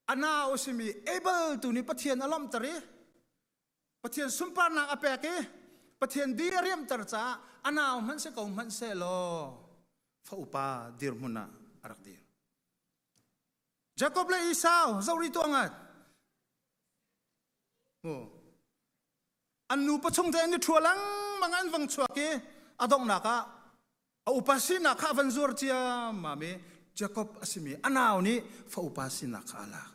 A nau a simi Abel tu nih Pathian a lawmhter i Pathian sunparnak a pek i Pathian di a riamter caah a nau hmanh si ko hmanh seh law fa upa dirhmun ah a rak dir. Jakob le Esau zoh rih tuah ngat. An nupa chung te an i ṭhua lengmang an vang chuak i a donghnak ah a upa sinak kha a van zuar ciammam i Jakob a simi a nau nih fa upa sinak kha a lak.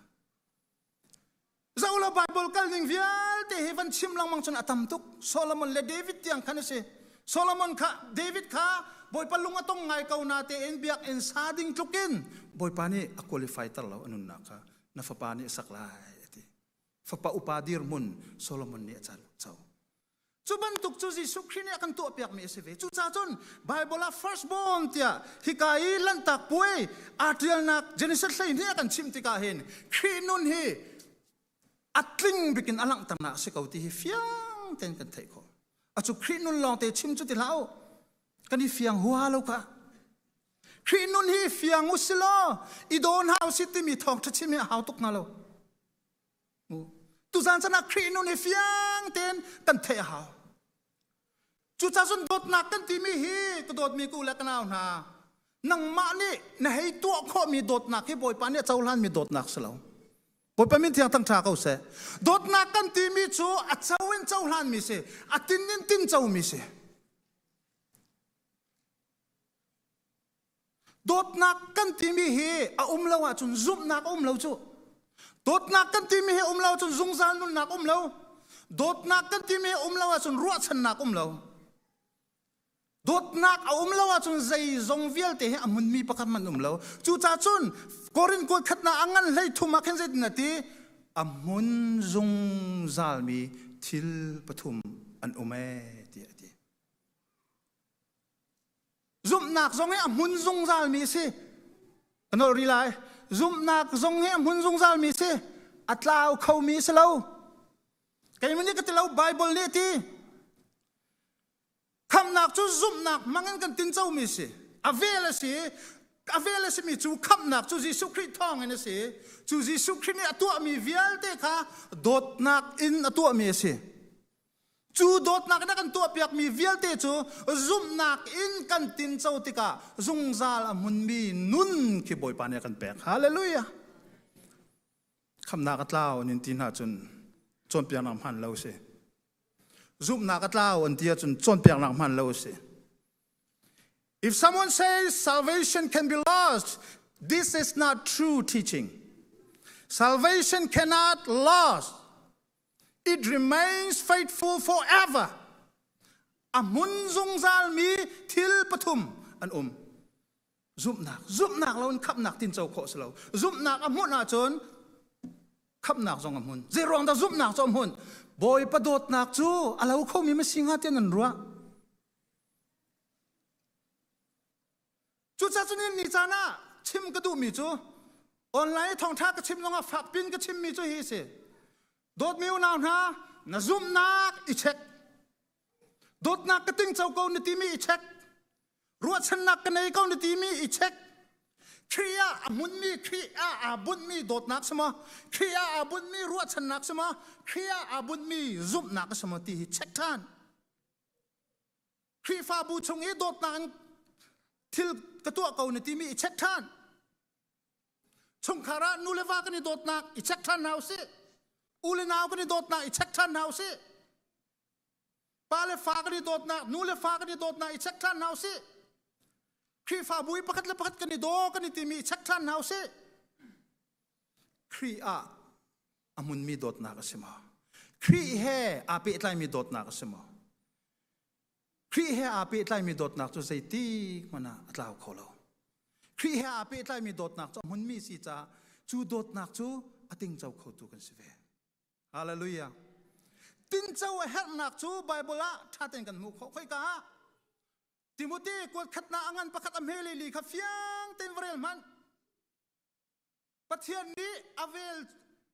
Zoh law Bible kal ning vialte hi van chim lengmang cun a tam tuk. Solomon le David tiang khan a si. Solomon kha David kha Bawipa lung a tong ngai ko na tein biakinn sa ding tluk in Bawipa nih a qualify ter lo a nunnak kha na fapa nih a sak lai a ti. Fapa upa dirhmun Solomon nih a co. Cu bantuk cu Jesuh Khrih nih a kan tuahpiakmi a si ve. Cucaah cun Bible ah firstborn tiah hika i Lanhtak Puai aa ṭialnak Genesis 12 a kan chimh tikah hin Khrih nun hi a tling bikin a langhternak a si ko ti hi fiang tein kan theih khawh. Acu Khrih nun lawng te chim cu ti hlah u. Kan i fiang hua lo ka. Khrih nun hi fiang u si law i daw hna u si timi thawngṭha chim hi a hau tuk hna lo. Tuzan chan ah Khrih nun hi fiang tein kan theih a hau. Cucaah cun dawtnak kan timi hi ka dawtmi ka u le ka nau hna nangmah nih na hei tuah khawhmi dawtnak hi Bawipa nih a cohlanmi dawtnak si lo. Bawipa min thiang thangṭha ko seh. Dawtnak kan timi cu a co in cohlanmi si, a tin in tin comi si. Dawtnak kan timi hi a um lo ahcun zumhnak a um lo cu. Dawtnak kan timi hi um lo ahcun zungzal nunnak um lo. Dawtnak kan timi hi um lo ahcun ruahchannak um lo. Dawtnak a um lo ahcun zeizong vialte hi a hmunmi pakhat hmanh um lo. Cucaah cun Korin kuat khatnak a ngan hlei thum ah khin zeitin a ti? A hmun zungzalmi thil pathum an um ee tiah a ti. Zumhnak zong hi a hmun zungzalmi a si. Ka nolh rih lai. Zumhnak zong hi a hmun zungzalmi a si. A tlau khomi a si lo. Keimah nih ka ti lo, Bible nih a ti. Khamhnak cu zumhnak hmangin kan tincomi a si. A vel a si. A vel a simi cu khamhnak cu Jesuh Khrih thawngin a si. Cu Jesuh Khrih nih a tuahmi vialte kha dawtnak in a tuahmi a si. Cu dawtnak in a kan tuahpiakmi vialte cu zumhnak in kan tinco tikah zungzal a hmunmi nun khi Bawipa nih a kan pek. Hallelujah! Khamhnak a tlau an in ti hna cun cawnpiaknak hmaan lo a si. Zumhnak a tlau an ti ahcun cawnpiaknak hmaan lo a si. If someone says salvation can be lost, this is not true teaching. Salvation cannot lost. It remains faithful forever. A hmun zungzalmi thil pathum an um. Zumhnak. Zumhnak lo in khamhnak tinco khawh si lo. Zumhnak a hmunh ahcun khamhnak zong a hmun. Zei ruang dah zumhnak cu a hmun? Bawipa dawtnak cu a lo khomi ma si hnga tiah nan ruah. Cucaah cun ni caan ah chim ka duhmi cu online thawngṭha ka chim zongah fakpin ka chimmi cu hi si. Dawtmi unau hna, na zumhnak i check. Dawtnak ka tingco ko na timi i check. Ruahchannak ka nei ko na timi i check. Khrih ah a hmunmi, Khrih ah aa bunhmi dawtnak si maw? Khrih ah aa bunhmi ruahchannak si maw? Khrih ah aa bunhmi zumhnak si maw ti hi check ṭhan. Khrihfabu chung i dawtnak in thil ka tuah ko na timi i check ṭhan. Chungkhar ah nu le va kan i dawtnak i check ṭhan hna usih. U le nau kan i dawtnak i check ṭhan hna usih. Pa le fa kan i dawtnak, nu le fa kan i dawtnak i check ṭhan hna usih. Khrihfabu i pakhat le pakhat kan i daw kan i timi i check ṭhan hna usih. Khrih ah a hmunmi dawtnak a si maw? Khrih he aa pehtlaimi dawtnak a si maw? Khrih he aa pehtlaimi dawtnak cu zeitik hmanh ah a tlau kho lo. Khrih he aa pehtlaimi dawtnak cu a hmunmi si caah cu dawtnak cu a tingco khotu kan si ve. Hallelujah. Tinco a herhnak cu Bible ah ṭha tein kan hmuh khawh. Khoika ah? Timote kuat khatnak a ngan pakhat a hme li kha fiang tein va rel hmanh. Pathian nih a vel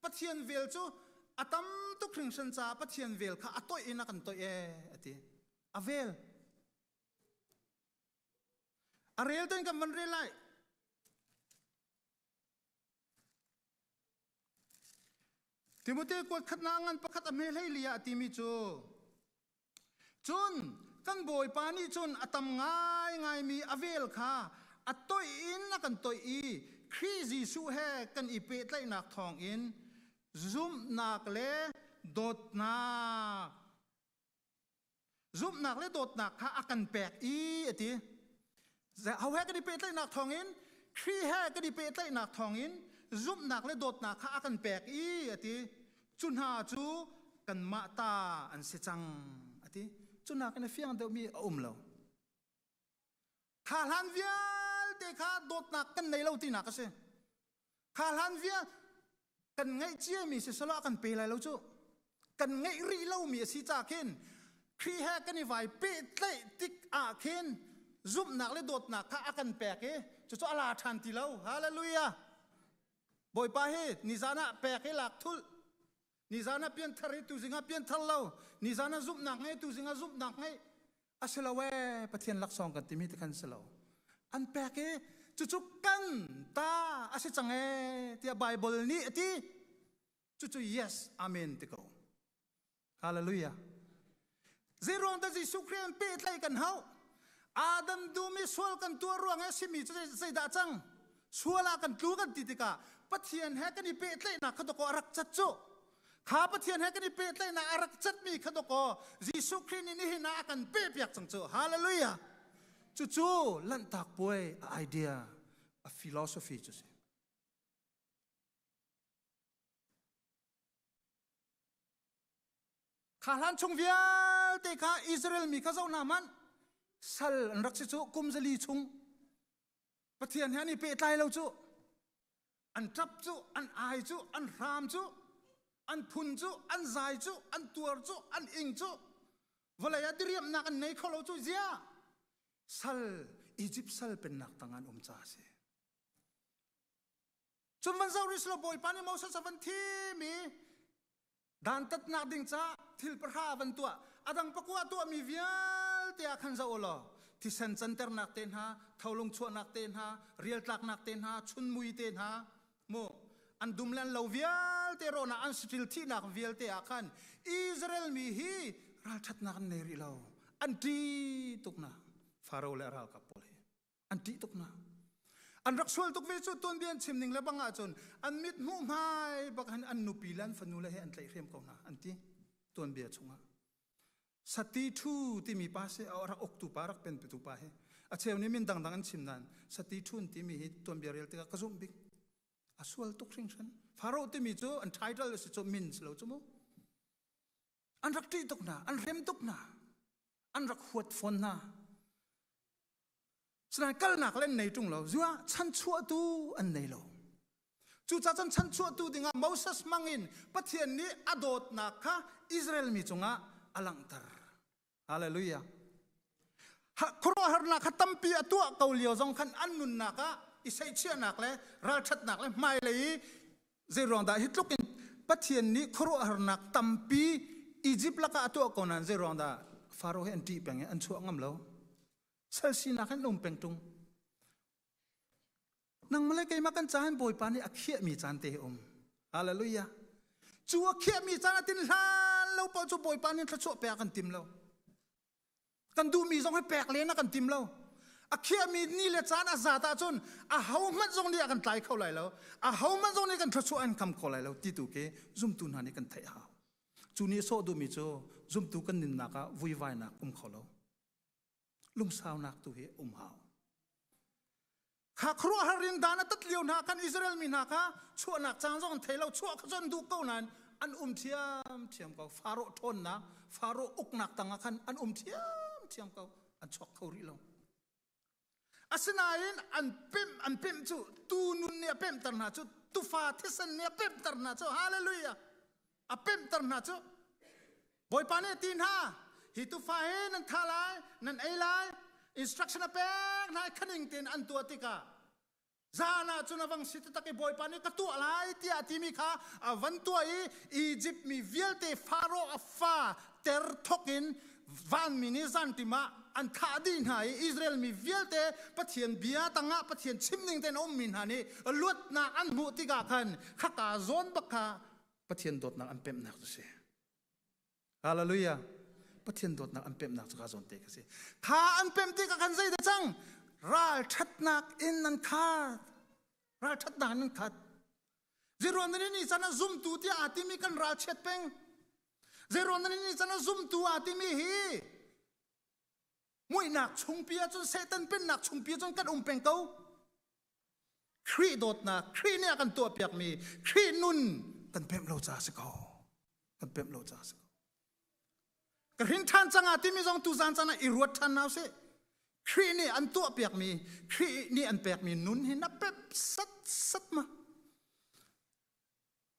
Pathian vel cu a tam tuk hringhran caah Pathian vel kha a toih in a kan toih ee a ti. A vel. A rel ten kan van rel lai. Timote kuat khatnak ngan pakhat a hme hlei li ah a timi cu Cun kan Bawipa nih cun a tam ngaingaimi a vel kha a toih in a kan toih i Khrih Jesuh he kan i pehtlaihnak thawngin zumhnak le dawtnak zumhnak le dawtnak kha a kan pek i a ti. Ho he kan i pehtlaihnak thawngin Khrih he kan i pehtlaihnak thawngin zumhnak le dawtnak kha a kan pek i a ti. Cu hna cu kanmah ta an si cang a ti. Cu nakin a fiang deuhmi a um lo. Kha hlan vialte kha dawtnak kan nei lo tinak a si. Kha hlan vial kan ngeih ciami si selaw kan pe lai lo cu. Kan ngeih rih lomi a si ca khin Khrih he kan i vai pehtlaih tik ah khin zumhnak le dawtnak kha a kan pek i cucu a la ṭhan ti lo. Hallelujah. Bawipa hi nizan ah pek i lak thulh. Nizan ah pianthar i tuzing ah pianthar lo. Nizan ah zumhnak ngei tuzing ah zumhnak ngei. A si lo ee Pathian laksawng kan timi ti khan si lo. An pek i cucu kan ta a si cang ee tiah Bible nih a ti. Cucu yes amen ti ko. Hallelujah. Zeiruang dah Jesuh Khrih an pehtlaih kan hauh? Adam dum i sual kan tuah ruang i a simi cu zeidah cang? Sual ah kan tlu kan ti tikah Pathian he kan i pehtlaihnak kha dawkaw a rak cat cu. Kha Pathian he kan i pehtlaihnak a rak catmi kha dawkaw Jesuh Khrih nih nihin ah a kan pehpiak cang cu. Hallelujah. Cucu Lanhtak Puai a idea, a philosophy cu si. Kha hlan chung vialte kha Israel mi kha zoh hna hmanh sal an rak si cu kum zali chung Pathian he an i pehtlai lo cu an ṭap cu an ai cu an hram cu an phun cu an zai cu an tuar cu an ing cu vawlei ah diriamnak an nei kho lo cu zia sal Egypt sal pennak tang an um ca a si Cun van zoh rih selaw Bawipa nih Moses a van thim i dantatnak ding caah thil pahra a van tuah. A dang pakua tuahmi vialte ah khan zoh u law thisen canternak te hna, tholung chuahnak te hna, rialtlaknak te hna, chunmui te hna, mu an dum le an lo vialte rawhnak an saṭil thihnak vialte ah khan Israel mi hi ralṭhatnak an nei rih lo. An ṭih tuk na Faro le a ralkap pawl hi. An ṭih tuk hna. An rak sual tuk ve cu tuanbia an chim ning le bang ahcun an mit hmuh hmai bak hin an nupi le an fanu le he an tlaihhrem ko hna an ti tuanbia chungah. Sati Thu timi pa si a rak uktu pa rak penpitu pa hi a cheu nih min dangdang an chim nain Sati Thu timi hi tuanbia rel tikah ka zumh bik. A sual tuk hringhran. Pharaoh timi cu an title a si cu min si lo cu mu. An rak ṭih tuk hna, an hrem tuk hna, an rak huat fawn hna. Sinain kalnak le an nei ṭung lo. Zua chanchuahtu an nei lo. Cucaah cun chanchuahtu dingah Moses hmangin Pathian nih a dawtnak kha Israel mi cungah a langhter. Hallelujah. Khuaruahharnak kha tampi a tuah ko lio zong khan an nunnak ah i seihchiahnak le ralṭhatnak le hmailei i zeiruang dah hi tluk in Pathian nih khuaruahharnak tampi Egypt lakah a tuah ko nain zeiruang dah Faro hi an ṭih peng i an chuah ngam lo. Sal sinak in um peng ṭung. Nangmah le keimah kan caan Bawipa nih a khiahmi caan te um. Hallelujah. Cu a khiahmi caan a tin hlan lo paoh cu Bawipa nih thluachuah pek kan tim lo. Kan duhmi zong hi pek len a kan tim lo. A khiahmi ni le caan a zat ahcun a ho hmanh zong nih a kan tlai kho lai lo. A ho hmanh zong nih kan thluachuah an kham kho lai lo ti tu khi zumtu hna nih kan theih hau. Cu nih sawh duhmi cu zumtu kan nunnak ah vuivainak um kho lo. Lungsaunak tu hi um hau. Kha khuaruahhar in dan a tat lio hna khan Israel mi hna kha chuahnak caan zong an thei lo chuah kha cun duh ko nain an um ṭhiam ṭhiam ko Faro ṭhawnnak Faro uknak tangah khan an um ṭhiam ṭhiam ko an chuak kho rih lo asinain an pemh an pemh cu tu nun nih a pemhter hna cu tufa thisen nih a pemhter hna cu hallelujah a pemhter hna cu Bawipa nih a ti hna hi tufa hi nan tha lai nan ei lai instruction a pek hna i khaning tein an tuah tikah zan ah cun a vang si taktak i Bawipa nih ka tuah lai tiah a timi kha a van tuah i Egypt mi vialte Faro a fa ter thok in vanmi nih zantim ah an thah dih hna i Israel mi vialte Pathian bia tangah Pathian chimning tein a ummi hna nih luatnak an hmuh tikah khan khaka zawn bak kha Pathian dawtnak an pemhnak cu si. Hallelujah. Pathian dawtnak an pemhnak cu kha zawn te ka si. Kha an pemh tikah khan zei dah cang? Ral ṭhatnak in an khat. Ral ṭhatnak in an khat. Zeiruang nih ni can ah zumtu tiah aa timi kan ralchiat peng. Zeiruang nih ni can ah zumtu aa timi hi muihnak chungpi ahcun Satan pennak chungpi ahcun kan um peng ko. Khrih dawtnak, Khrih nih a kan tuahpiakmi Khrih nun kan pemh lo caah si ko. Kan pemh lo caah si ko. Ka hrin ṭhan cang ah timi zong tuzan caan ah i ruat ṭhan hna usih. Khrih nih an tuahpiakmi, Khrih nih an pekmi nun hi na pemh sat sat ma.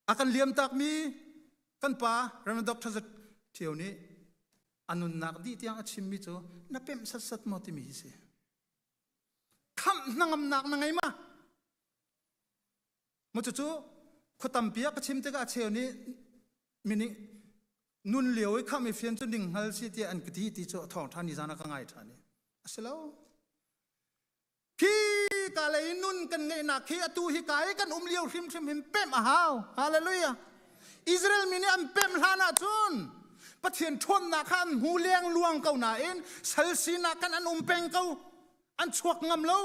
A kan liamtakmi kan pa Reverend Dr. Zat Ṭhio nih a nunnak dih tiang a chimmi cu na pemh sat sat maw timi hi si. Khamh hnangamnak na ngei ma? Mu cucu khua tampi ah ka chim tikah a cheu nih mining nun lio i khamh i fian cu ning hngal si tiah an ka ti ti cu a thawng ṭhan ni zan ah ka ngai ṭhan i a si lo. Khi ka lei nun kan ngeihnak khi atu hi ka i kan um lio hrimhrim hin pemh a hau. Hallelujah. Israel mi nih an pemh hlan ah cun Pathian ṭhawnnak kha an hmu lengluang ko nain sal sinak khan an um peng ko. An chuak ngam lo.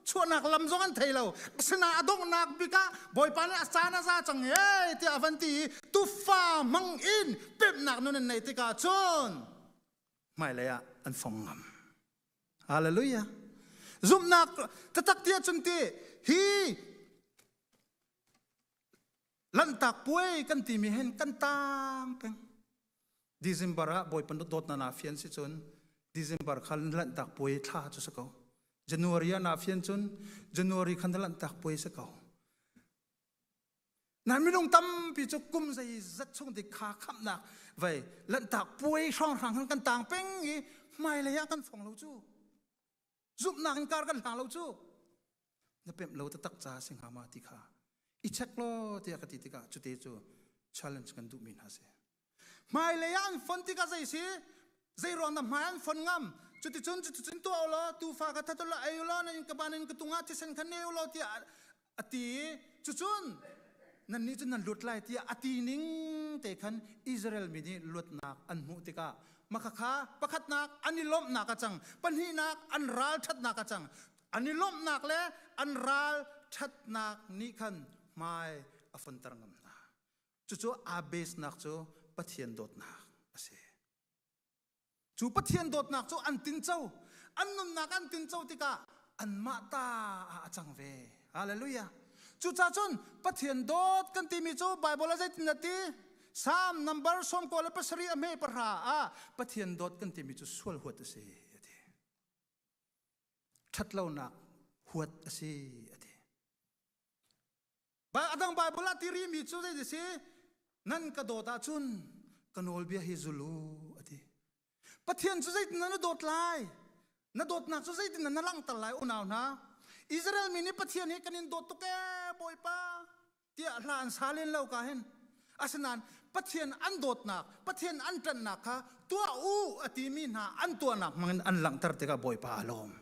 Chuahnak lam zong an thei lo. Asinain a donghnak bik ah Bawipa nih a caan a za cang ee tiah a van ti i tufa hmang in pemhnak nun an neih tikah cun hmailei ah an fong ngam. Hallelujah. Zumhnak taktak tiah cun ti hi Lanhtak puai kan timi hin kan tang peng. December ah Bawipa dawtnak naa fian si cun December kha lanhtak puai thla cu si ko. January ah naa fian cun January khan lanhtak puai si ko. Na minung tampi cu kum zeizat chung ti kha khamhnak vei lanhtak puai hrawnghrang khan kan tang peng i hmailei ah kan fong lo cu. Zumhnak in kar kan hlang lo cu. Na pemh lo taktak ca si hnga ma ti kha i check law tiah ka ti tikah cute cu challenge kan duhmi hna si. Hmailei ah an fon tikah zei si zei ruang dah hmai an fon ngam cuticun cuticun tuah u law tuufa kha that u law ei u law nan ka ban in ka tung ah thisen kha ne u law tiah a ti i cucun nannih cu nan lut lai tiah a ti ning te khan Israel mi nih luatnak an hmuh tikah makhakha pakhatnak an i lawmhnak a cang pahnihnak an ralṭhatnak a cang an i lawmhnak le an ralṭhatnak nih khan hmai a fonter ngam hna cucu aa base nak cu Pathian dawtnak a si Cu Pathian dawtnak cu an tinco, an nunnak an tinco tikah anmah ta ah a cang ve. Hallelujah. Cucaah cun Pathian dawt kan timi cu Bible ah zeitin a ti? Psalm number 97 a hme pahra ah Pathian dawt kan timi cu sual huat a si a ti. Ṭhatlonak huat a si a ti. A dang Bible ah ti rihmi cu zei si? Nan ka dawt ahcun ka nawlbia hi zul u a ti. Pathian cu zeitin na dawt lai? Na dawtnak cu zeitin na langhter lai unau hna? Israel mi nih Pathian hi kan in dawt tuk ee Bawipa tiah hla an sa len lo ka hin. Asinain Pathian an dawtnak, Pathian an ṭanhnak kha tuah u a timi hna an tuahnak hmangin an langhter tikah Bawipa a lawm.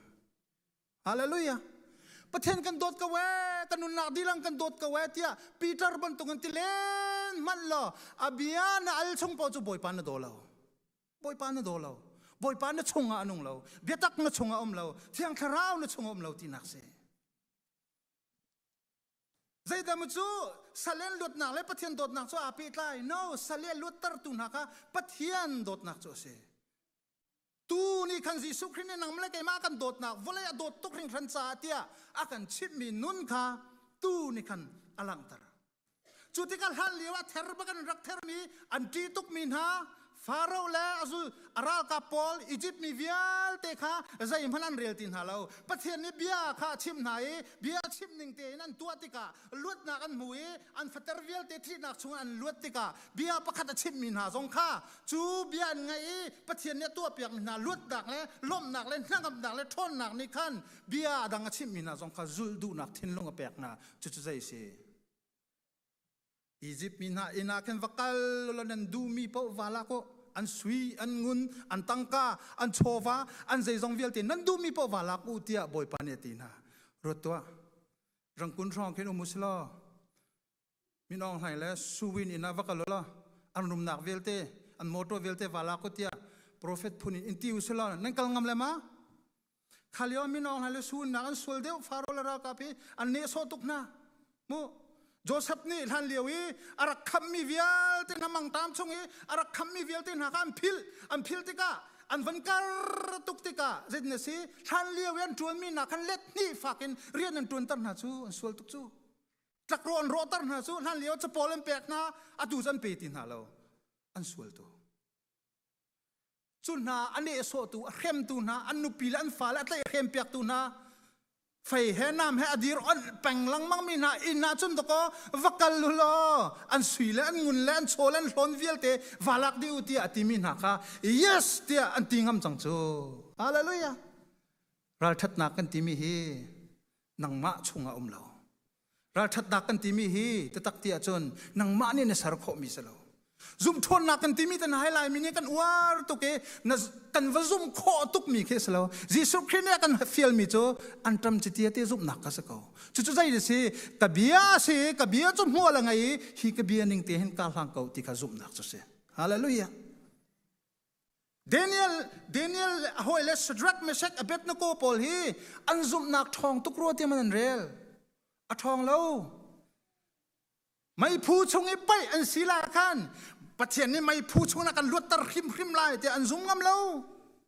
Hallelujah. Pathian kan dawt ko ee, kan nunnak dilang kan dawt ko ee tiah Peter bantuk in ti len hmanh law a bia na al chung paoh cu Bawipa na daw lo. Bawipa na daw lo. Bawipa na chungah a nung lo. Biatak na chungah um lo. Thiang Thlarau na chungah um lo tinak si. Zeidah cu salen luatnak le Pathian dawtnak cu aa pehtlai? No, salen luattertu hna kha Pathian dawtnak cu a si. Tu nih khan Jesuh Khrih nih nangmah le keimah kan dawtnak vawlei a dawt tuk hringhran caah tiah a kan chimhmi nun kha tu nih khan a langhter. Cu tikah hlan lio ah ther bak an rak thermi an ṭih tukmi hna Faro le a zul a ralkap pawl Egypt mi vialte kha zeihmanh an rel ti hna lo. Pathian nih bia kha a chimh hna i bia chimh ning tein an tuah tikah luatnak an hmu i an fater vialte thihnak chungah an luat tikah bia pakhat a chimhmi hna zong kha cu bia an ngaih i Pathian nih a tuahpiakmi hna luatnak le lawmhnak le hnangamnak le ṭhawnnak nih khan bia a dang a chimhmi hna zong kha zulh duhnak thinlung a pek hna. Cucu zei a si? Izipt mi hna inn ah khan va kal law nan duhmi paoh va lak u. An sui, an ngun, an tangka, an chawva, an zeizong vialte nan duhmi paoh va lak u tiah Bawipa nih a ti hna. Ruat tuah. Rangkun hrawng khin um u si law Min Aung Hlaing le Su Win inn ah va kal u law an rumnak vialte, an motor vialte va lak u tiah profet phun in in ti u si law nan kal ngam le ma? Kha lio Min Aung Hlaing le Su Win nak an sual deuh Faro le ralkap hi an nehsawh tuk hna. Mu Joseph nih hlan lio i a rak khammi vialte hna mangṭam chung i a rak khammi vialte hna kha an philh. An philh tikah an van kar tuk tikah zeitin a si hlan lio i an ṭuanmi hna khan let hnih fak in rian an ṭuanter hna cu an sual tuk cu. Tlakrawh an rawhter hna cu hlan lio capawl an pek hna atu cu an pe ti hna lo an sual tu cu hna a nehsawhtu a hremtu hna an nupi le an fale a tlaih hrem piaktu hna fei he nam he a dir onh peng lengmang mi hna inn ah cun dakaw va kal u law an sui le an ngun le an chaw le an hlawn vialte va lak dih u tiah a timi hna kha yes tiah an ti ngam cang cu hallelujah ralṭhatnak kan timi hi nangmah chungah um lo ralṭhatnak kan timi hi tatak ti ahcun nangmah nih na ser khawhmi si lo zumh ṭhawnnak kan timi tan hai laimi nih kan uar tuk i na kan va zumh khawh tukmi khi si lo Jesuh Khrih nih a kan fialmi cu an ṭam chiti te zumhnak kha si ko cucu zei a si ka bia a si ka bia cu hmual a ngei i hi ka bia ning te hin ka hlang ko ti kha zumhnak cu si hallelujah Daniel Daniel a hawi le Shadrach Meshach Abednego pawl hi an zumhnak ṭhawng tuk rua tiah man an rel. A ṭhawng lo. Meiphu chung i paih an si lai khan Pathian nih meiphu chung ah kan luatter hrimhrim lai tiah an zum ngam lo.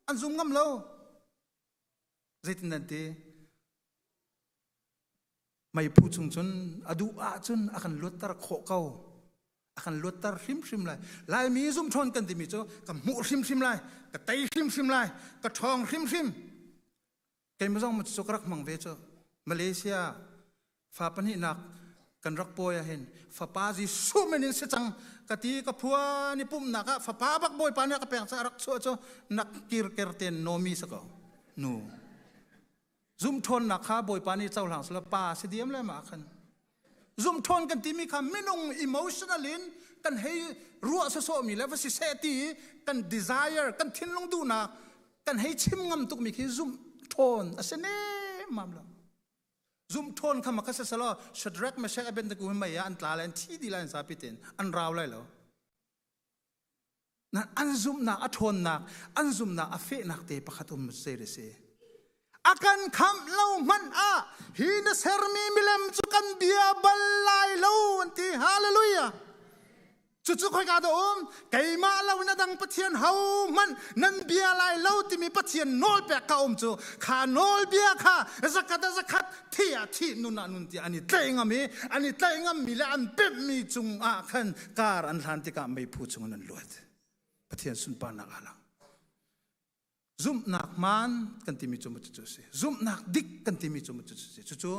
An zum ngam lo. Zeitin nan ti? Meiphu chung cun a duh ahcun a kan luatter khawh ko. A kan luatter hrimhrim lai. Laimi zumṭhawn kan timi cu ka hmuh hrimhrim lai, ka tei hrimhrim lai, ka ṭhawng hrimhrim. Keimah zong cu ka rak hmang ve cu. Malaysia fa pahnihnak kan rak pawi ahhin fapa Jesuh min in si cang ka ti ka phuan i pumhnak ah fapa bak Bawipa nih a ka pek caah rak chuah cu nak kirker ten nomi si ko nu Zumṭhawnnak kha Bawipa nih cohlang selaw pa si diam le mah khan. Zumṭhawn kan timi kha minung emotional in kan hei ruah sawsawhmi le va si seh ti kan desire kan thinlung duhnak kan hei chim ngam tukmi khi zumṭhawn a si nemam lo. Zumṭhawn kha ma kha selaw Shadrach, Meshach, Abednego mei ah an tla lai an thi dih lai an zapi tein an rau lai lo. An zumhnak a ṭhawnnak, an zumhnak a fehnak te pakhat um zei a si. A kan khamh lo hmanh ah hi na sermi milem cu kan bia bal lai lo an ti. Hallelujah. Cucu khoika dah um? Keimah lo in a dang Pathian hohmanh nan bia lai lo timi Pathian nawlpek ka um cu kha nawlbia kha zakhat a zakhat thi ah thi nun ah nun tiah an i tlaih ngam i an i tlaih ngammi le an pemhmi cungah khan kar an hlan tikah meiphu chungin an luat. Pathian sunparnak aa lang. Zumhnak hmaan kan timi cu cucu a si. Zumhnak dik kan timi cu cucu a si. Cucu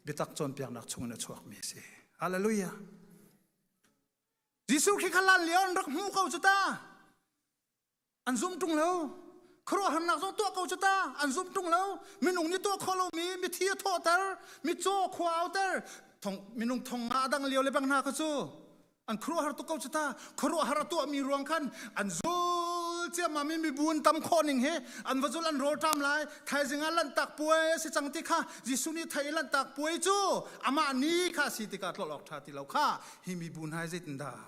biatak cawnpiaknak chungin a chuakmi a si. Hallelujah. Jesuh Khrih kha lan lio an rak hmu ko cu ta. An zum ṭung lo. Khuaruahharnak zong tuah ko cu ta. An zum ṭung lo. Minung nih tuah khawh lomi mithi a thawhter, mitcaw khua auter, thong, minung thong nga a dang lio le bang hna kha cu an khuaruahhar tuk ko cu ta khuaruahhar a tuahmi ruang khan an zul ciammam i mibu an tam khawh ning hi an va zul an rawl ṭam lai thaizing ah lanhtak puai a si cang ti kha Jesuh nih thei lanhtak puai cu amah ni kha si tikah tlolh awk ṭha ti lo kha hi mibu hna hi zeitindah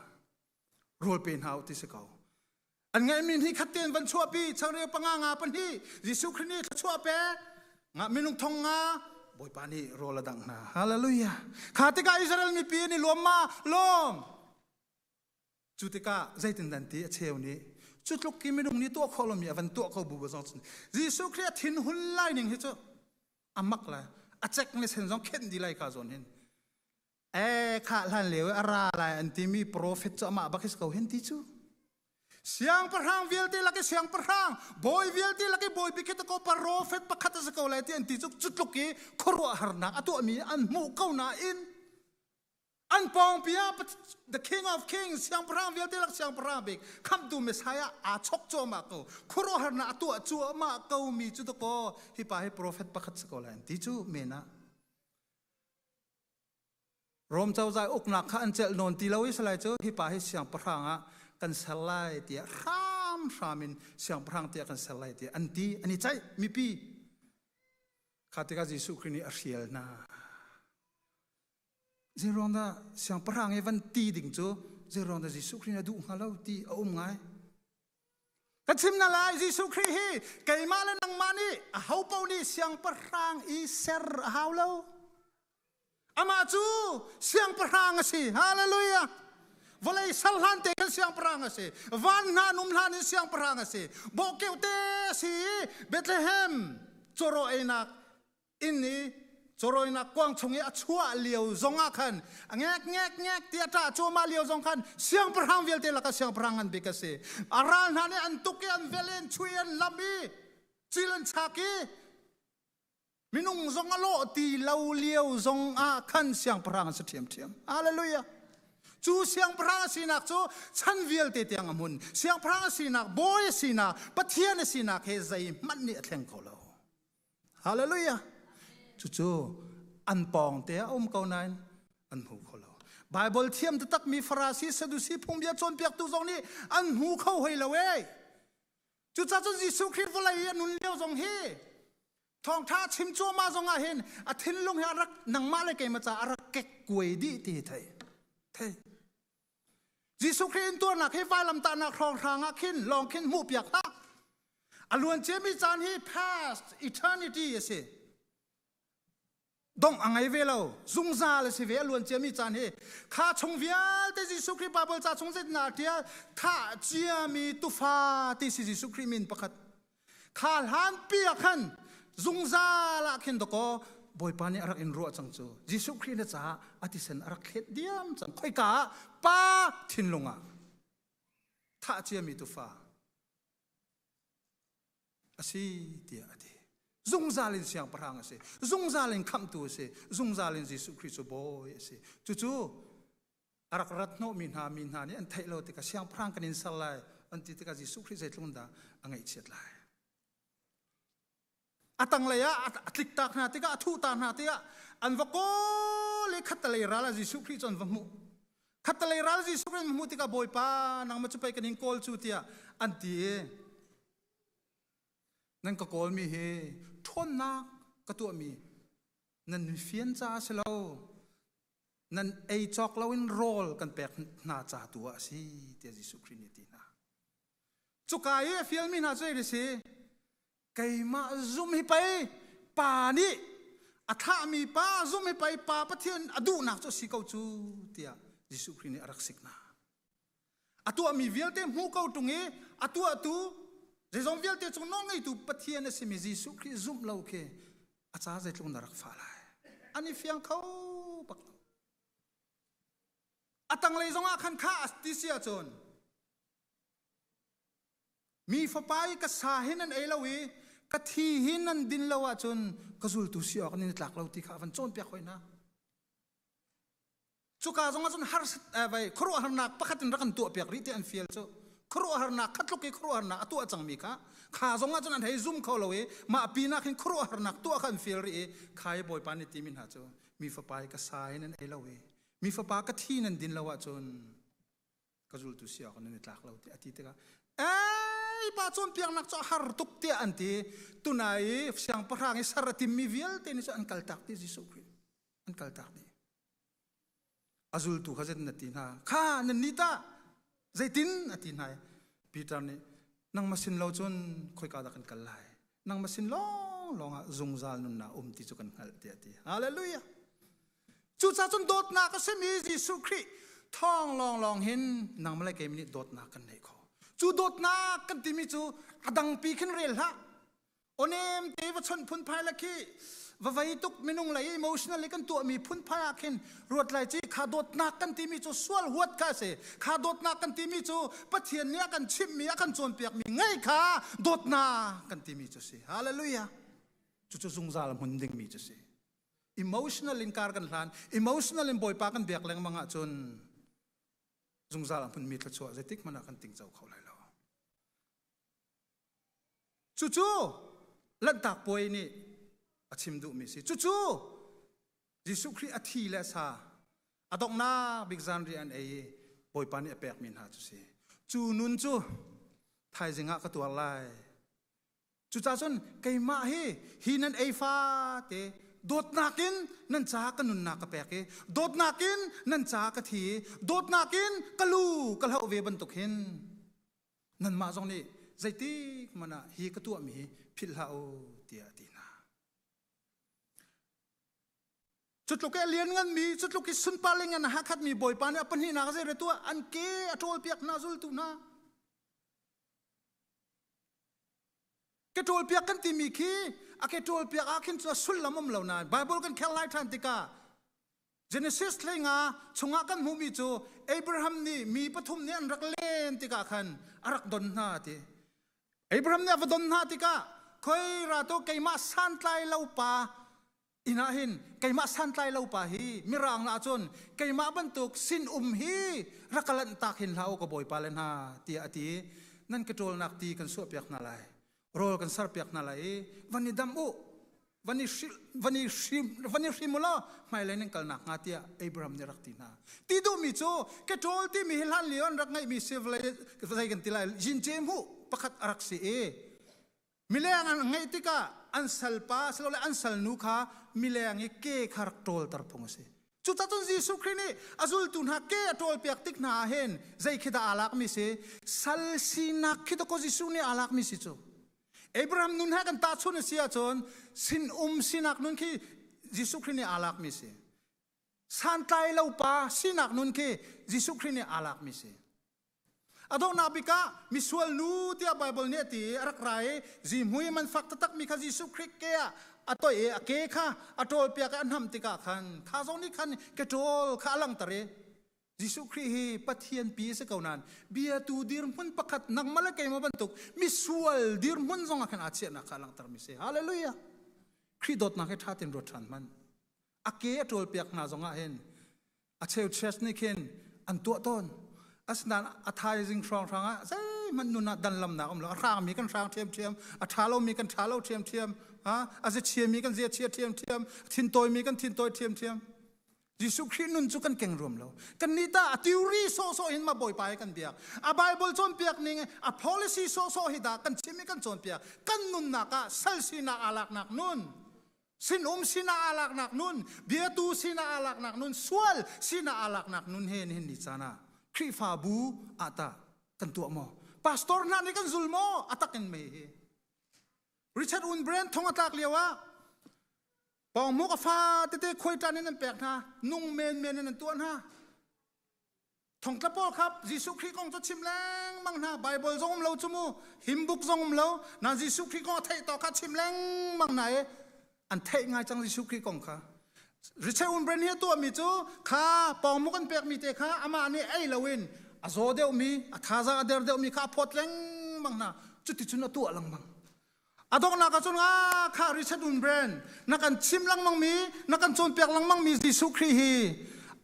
rawl pe hna u ti si ko an ngeihmi hi khat tein van chuahpi changreu panga nga pahnih Jesuh Khrih nih thluachuah pek nga minung thong nga Bawipa nih rawl a dangh hna hallelujah kha tikah Israel mipi an i lawm ma lawm cu tikah zeitin dan ti a cheu nih cu tluk ki minung nih tuah khawh lomi a van tuah ko bu zong cun Jesuh Khrih a thinhun lai ning hi cu a mak lai a cek le sen zong khenh di lai ka zawn hin E kha hlan lio a ra lai an timi profet cu amah bak hi ko hen ti cu. Siangpahrang vialte lak i siangpahrang, bawi vialte lak i bawi bik hi ko profet pakhat a si ko lai ti an ti cu cu tluk i khuaruahharnak a tuahmi an hmuh ko nain an pawngpi ah the king of kings siangpahrang vialte lak siangpahrang bik khamhtu Messiah aa chok cuahmah ko khuaruahharnak a tuah cuahmah ko mi cu dakaw hi pa hi profet pakhat si ko lai an ti cu men ah Rom cozah uknak kha an celh nawn ti lo i salai cu hi pa hi siangpahrang ah kan ser lai tiah hramhram in siangpahrang tiah kan ser lai tiah an ti an i ceih mipi kha tikah Jesuh Khrih nih a hrial hna zeiruang dah siangpahrang i van ti ding cu zeiruang dah Jesuh Khrih nih a duh hnga lo ti a um ngai Ka chim na lai Jesuh Khrih hi keimah le nangmah nih a ho paoh nih siangpahrang i ser a hau lo. Amah cu siangpahrang a si. Hallelujah. Vawlei sal hlan te khan siangpahrang a si. Van hna num hlan in siangpahrang a si. Bawhkeuh te a si i Bethlehem cawraw einak inn i cawrawinak kuang chung i a chuah lio zongah khan a ngek ngek ngek ti a ṭah cuahmah lio zong khan siangpahrang vialte lakah siangpahrang ngan bik a si. A ral hna nih an tuk i an vel i an chui i an lamh i cil an chak i minung zong a lawh ti lo lio zong ah khan siangpahrang an si ṭhiamṭhiam. Hallelujah. Cu siangpahrang a sinak cu chan vialte tiang a hmun. Siangpahrang a sinak, bawi a sinak, Pathian a sinak he zeihmanh nih a thleng kho lo. Hallelujah. Cucu an pawng te ah um ko nain an hmu kho lo. Bible thiam taktak mi Farasi, Sadusi phungbia cawnpiaktu zong nih an hmu kho hoi lo ee. Cucaah cun Jesuh Khrih vawlei i a nun lio zong hi thawngṭha chim cuahmah zong ah hin a thinlung hi a rak nangmah le keimah caah a rak kek kuai dih ti thei. Thei. Jesuh Khrih intuarnak hi vailamtahnak hrawnghrang ah khin lawng khin hmuhpiak hlah. A luan ciami caan hi past eternity a si. Dongh a ngei ve lo. Zungzal a si ve a luan ciami caan hi. Kha chung vialte Jesuh Khrih Bible ca chung zeitin ṭial thah ciami tufa ti si Jesuh Khrih min pakhat. Kha hlanpi ah khan zungzal ah khin dakaw Bawipa nih a rak in ruah cang cu. Jesuh Khrih na caah a thisen a rak thlet diam cang. Khoika ah pa thinlung ah thah ciami tufa a si tiah a ti. Zungzal in siangpahrang a si. Zungzal in khamhtu a si. Zungzal in Jesuh Khrih cu Bawi a si. Cucu a rak rat hnawhmi hna mi hna nih an theih lo tikah siangpahrang kan in ser lai an ti tikah Jesuh Khrih zeitluk dah a ngaihchiat lai. A tanglei ah a tliktak hna tikah a thuhta hna tikah an va kawl i khattalei ral ah Jesuh Khrih cu an va hmuh. Khattalei ral Jesuh Khrih an hmuh tikah Bawipa nangmah cu pei kan in kawl cu tiah an ti i nan ka kawlmi hi ṭhawnnak ka tuahmi nan fian caah si lo nan ei cawk loin rawl kan pek hna ca tu ah a si tiah Jesuh Khrih nih a ti hna. Cuka i a fialmi hna cu zei si? Keimah zum hi pei pa nih a thlahmi pa zum hi pei pa Pathian a duhnak cu a si ko cu tiah Jesuh Khrih nih a rak sik hna. A tuahmi vialte hmu ko ṭung i a tuahtu zeizong vialte cung nawlngeitu Pathian a simi Jesuh Khrih zumh lo khi a ca zeitluk na rak fah lai. An i fiang kho bak lo. A tanglei zongah khan kha a ti si ahcun mi fapa i ka sa hi nan ei lo i ka thi hi nan din lo ahcun ka zultu si awk nan i tlak lo ti kha a van cawnpiak hoi hna. Cuka zongah cun harsat vai khuaruahharnak pakhat in rak kan tuahpiak rih ti an fial cu khuaruahharnak kha tluk i khuaruahharnak a tuah cangmi kha kha zongah cun an hei zum kho lo i mah pinah khin khuaruahharnak tuah kha an fial rih i kha i Bawipa nih timi hna cu mi fapa i ka sa in an ei lo i mi fapa ka thi nan din lo ahcun ka zultu si awk nan i tlak lo tiah a ti tikah ei pa cawnpiaknak cu a har tuk tiah an ti tunai i siangpahrang i ser a timmi vialte nih cun an kaltak ti Jesuh Khrih an kaltak dih a zultu kha zeitin a ti hna kha nan ni tah zeitin a ti hna Peter nih nangmah sin lo cun khoika dah kan kal lai nangmah sin lawng lawng ah zungzal nunnak um ti cu kan hngalh tiah a ti hallelujah Cucaah cun dawtnak a simi Jesuh Khrih thawng lawnglawng hin nangmah le keimah nih dawtnak kan neih khawh. Cu dawtnak kan timi cu a dangpi khin rel hlah. Onem te va chawnh phunphai le khi va vei tuk minung lei emotional i kan tuahmi phunphai ah khin ruat lai ci kha dawtnak kan timi cu sual huat kha a si. Kha dawtnak kan timi cu Pathian nih a kan chimhmi a kan cawnpiakmi ngei kha dawtnak kan timi cu si. Hallelujah. Cucu zungzal hmun dingmi cu si. Emotional in kar kan hlan, emotional in Bawipa kan biak lengmang ahcun zungzal a hmunmi thluachuah zeitik hmanh ah kan tingco kho lai lo. Cucu Lanhtak Puai nih a chim duhmi si. Cucu Jesuh Khrih a thi le a sa a donghnak bik zanriah an ei i Bawipa nih a pekmi hna cu si. Cu nun cu thaizing ah ka tuar lai. Cucaah cun keimah hi hi nan ei fate dawtnak in nan caah ka nunnak ka pek i dawtnak in nan caah ka thi i dawtnak in ka lu ka hloh ve bantuk hin nanmah zong nih zeitik hmanh ah hi ka tuahmi hi philh hlah u tiah a ti hna. Cutluk i a liannganmi, cutluk i sunpar le ngan a hakhatmi Bawipa nih a pahnihnak zei tuah an ke a ṭawlpiak hna zultu hna. Ke ṭawlpiak kan timi khi a ke ṭawlpiak ah khin cu a sullam um lo nain Bible kan kher lai ṭhan tikah Genesis thlenga chungah kan hmuhmi cu Abraham nih mi pathum nih an rak len tikah khan a rak don hna ti. Abraham nih a va don hna tikah khoi ra to keimah santlai lo pa inn ah hin keimah santlai lo pa hi mirang ah cun keimah bantuk sin um hi rak ka lanh tak hin hlah u ka bawipa le hna tiah a ti nan ka ṭawlnak ti kan suahpiak hna lai rawl kan serpiak hna lai i van i dam u van i van i hrim van i hrim u law hmailei nan kalnak hnga tiah Abraham nih rak ti hna ti duhmi cu ke ṭawl timi hi hlan lio an rak ngeihmi zei kan ti lai yin hmuh pakhat a rak si i Mileng an ngeih tikah an salpa silole an salnu kha mileng i ke kha rak ṭawlter phung a si. Cucaah cun Jesuh Khrih nih a zultu hna ke a ṭawlpiak tik hna ah hin zei khi dah aa lakmi si? Sal sinak khi dakaw Jesuh nih aa lakmi si cu. Abraham nun he kan tahchunh a si ahcun sin-um sinak nun khi Jesuh Khrih nih aa lakmi si. Santlai lo pa sinak nun khi Jesuh Khrih nih aa lakmi si. A donghnak bik ah misual nu tiah Baibal nih a ti i a rak ra i zihmui man fak taktakmi kha Jesuh Khrih ke ah a toih i a ke kha a ṭawlpiak i a hnamh tikah khan kha zong nih khan ke ṭawl kha a langhter i Jesuh Khrih hi Pathian pi a si ko nain biatu dirhmun pakhat nangmah le keimah bantuk misual dirhmun zong ah khan aa chiahnak kha a langhtermi si. Hallelujah! Khrih dawtnak hi ṭha tein ruat ṭhan hmanh. A ke a ṭawlpiak hna zong ah hin a cheu church nih khin an tuah tawn asinain a thaizing hrawnghrang ah zeihmanh nun ah danlamnak um lo a hrangmi kan hrang ṭhiamṭhiam a ṭha lomi kan ṭha lo ṭhiamṭhiam a ziachiami kan ziachia ṭhiamṭhiam a thintawi kan thintawi ṭhiamṭhiam Jesuh Khrih nun cu kan keng ruam lo kan nih ta a theory sawhsawh hin ma Bawipa hi kan biak a Bible cawnpiak ning a policy sawhsawh hi dah kan chim i kan cawnpiak kan nunnak ah sal sinak aa laknak nun Sinum sinah aa laknak nun, biatu sinah aa laknak nun, sual sinah aa laknak nun he nihin ni caan ah Khrihfabu ah tah kan tuah maw? Pastor hna nih kan zul maw? A tak in mei hi. Richard Wurmbrand thong a tlak lio ah pawngmuk a fa tete khuai ṭan in an pek hna, nung menmen in an tuah hna. Thongtla pawl kha Jesuh Khrih kong cu chim lengmang hna. Bible zong um lo cu mu, hymnbook zong um lo. Na Jesuh Khrih kong a theih tawk kha chim lengmang hna i an theih ngai cang Jesuh Khrih kong kha. Richard Wurmbrand hi a tuahmi cu kha pawngmuk an pekmi te kha amah nih ei loin a zaw deuhmi, a thazaang a der deuhmi kha a phawt lengmang hna. Cuticun a tuah lengmang. A donghnak ah cun ah kha Richard Wurmbrand na kan chim lengmang mi, na kan cawnpiak lengmang mi Jesuh Khrih hi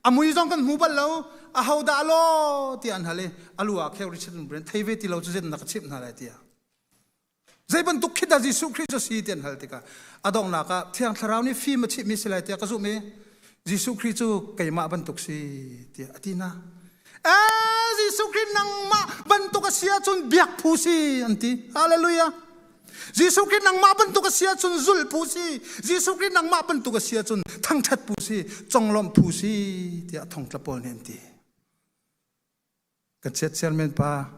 a mui zong kan hmu bal lo, a ho dah law tiah an hal i a lu ah kheu Richard Wurmbrand thei ve ti lo cu zeitin na ka chimh hna lai tiah. Zei bantuk khi dah Jesuh Khrih cu si ti an hal tikah a donghnak ah Thiang Thlarau nih fim a chimhmi si lai tiah ka zumh i Jesuh Khrih cu keimah bantuk si tiah a ti hna. Ee Jesuh Khrih nangmah bantuk a si ahcun biak phu si an ti. Hallelujah. Jesuh Khrih nangmah bantuk a si ahcun zulh phu si. Jesuh Khrih nangmah bantuk a si ahcun thangṭhat phu si, conglawmh phu si tiah thongtla pawl nih an ti. Kan chiat chairman pa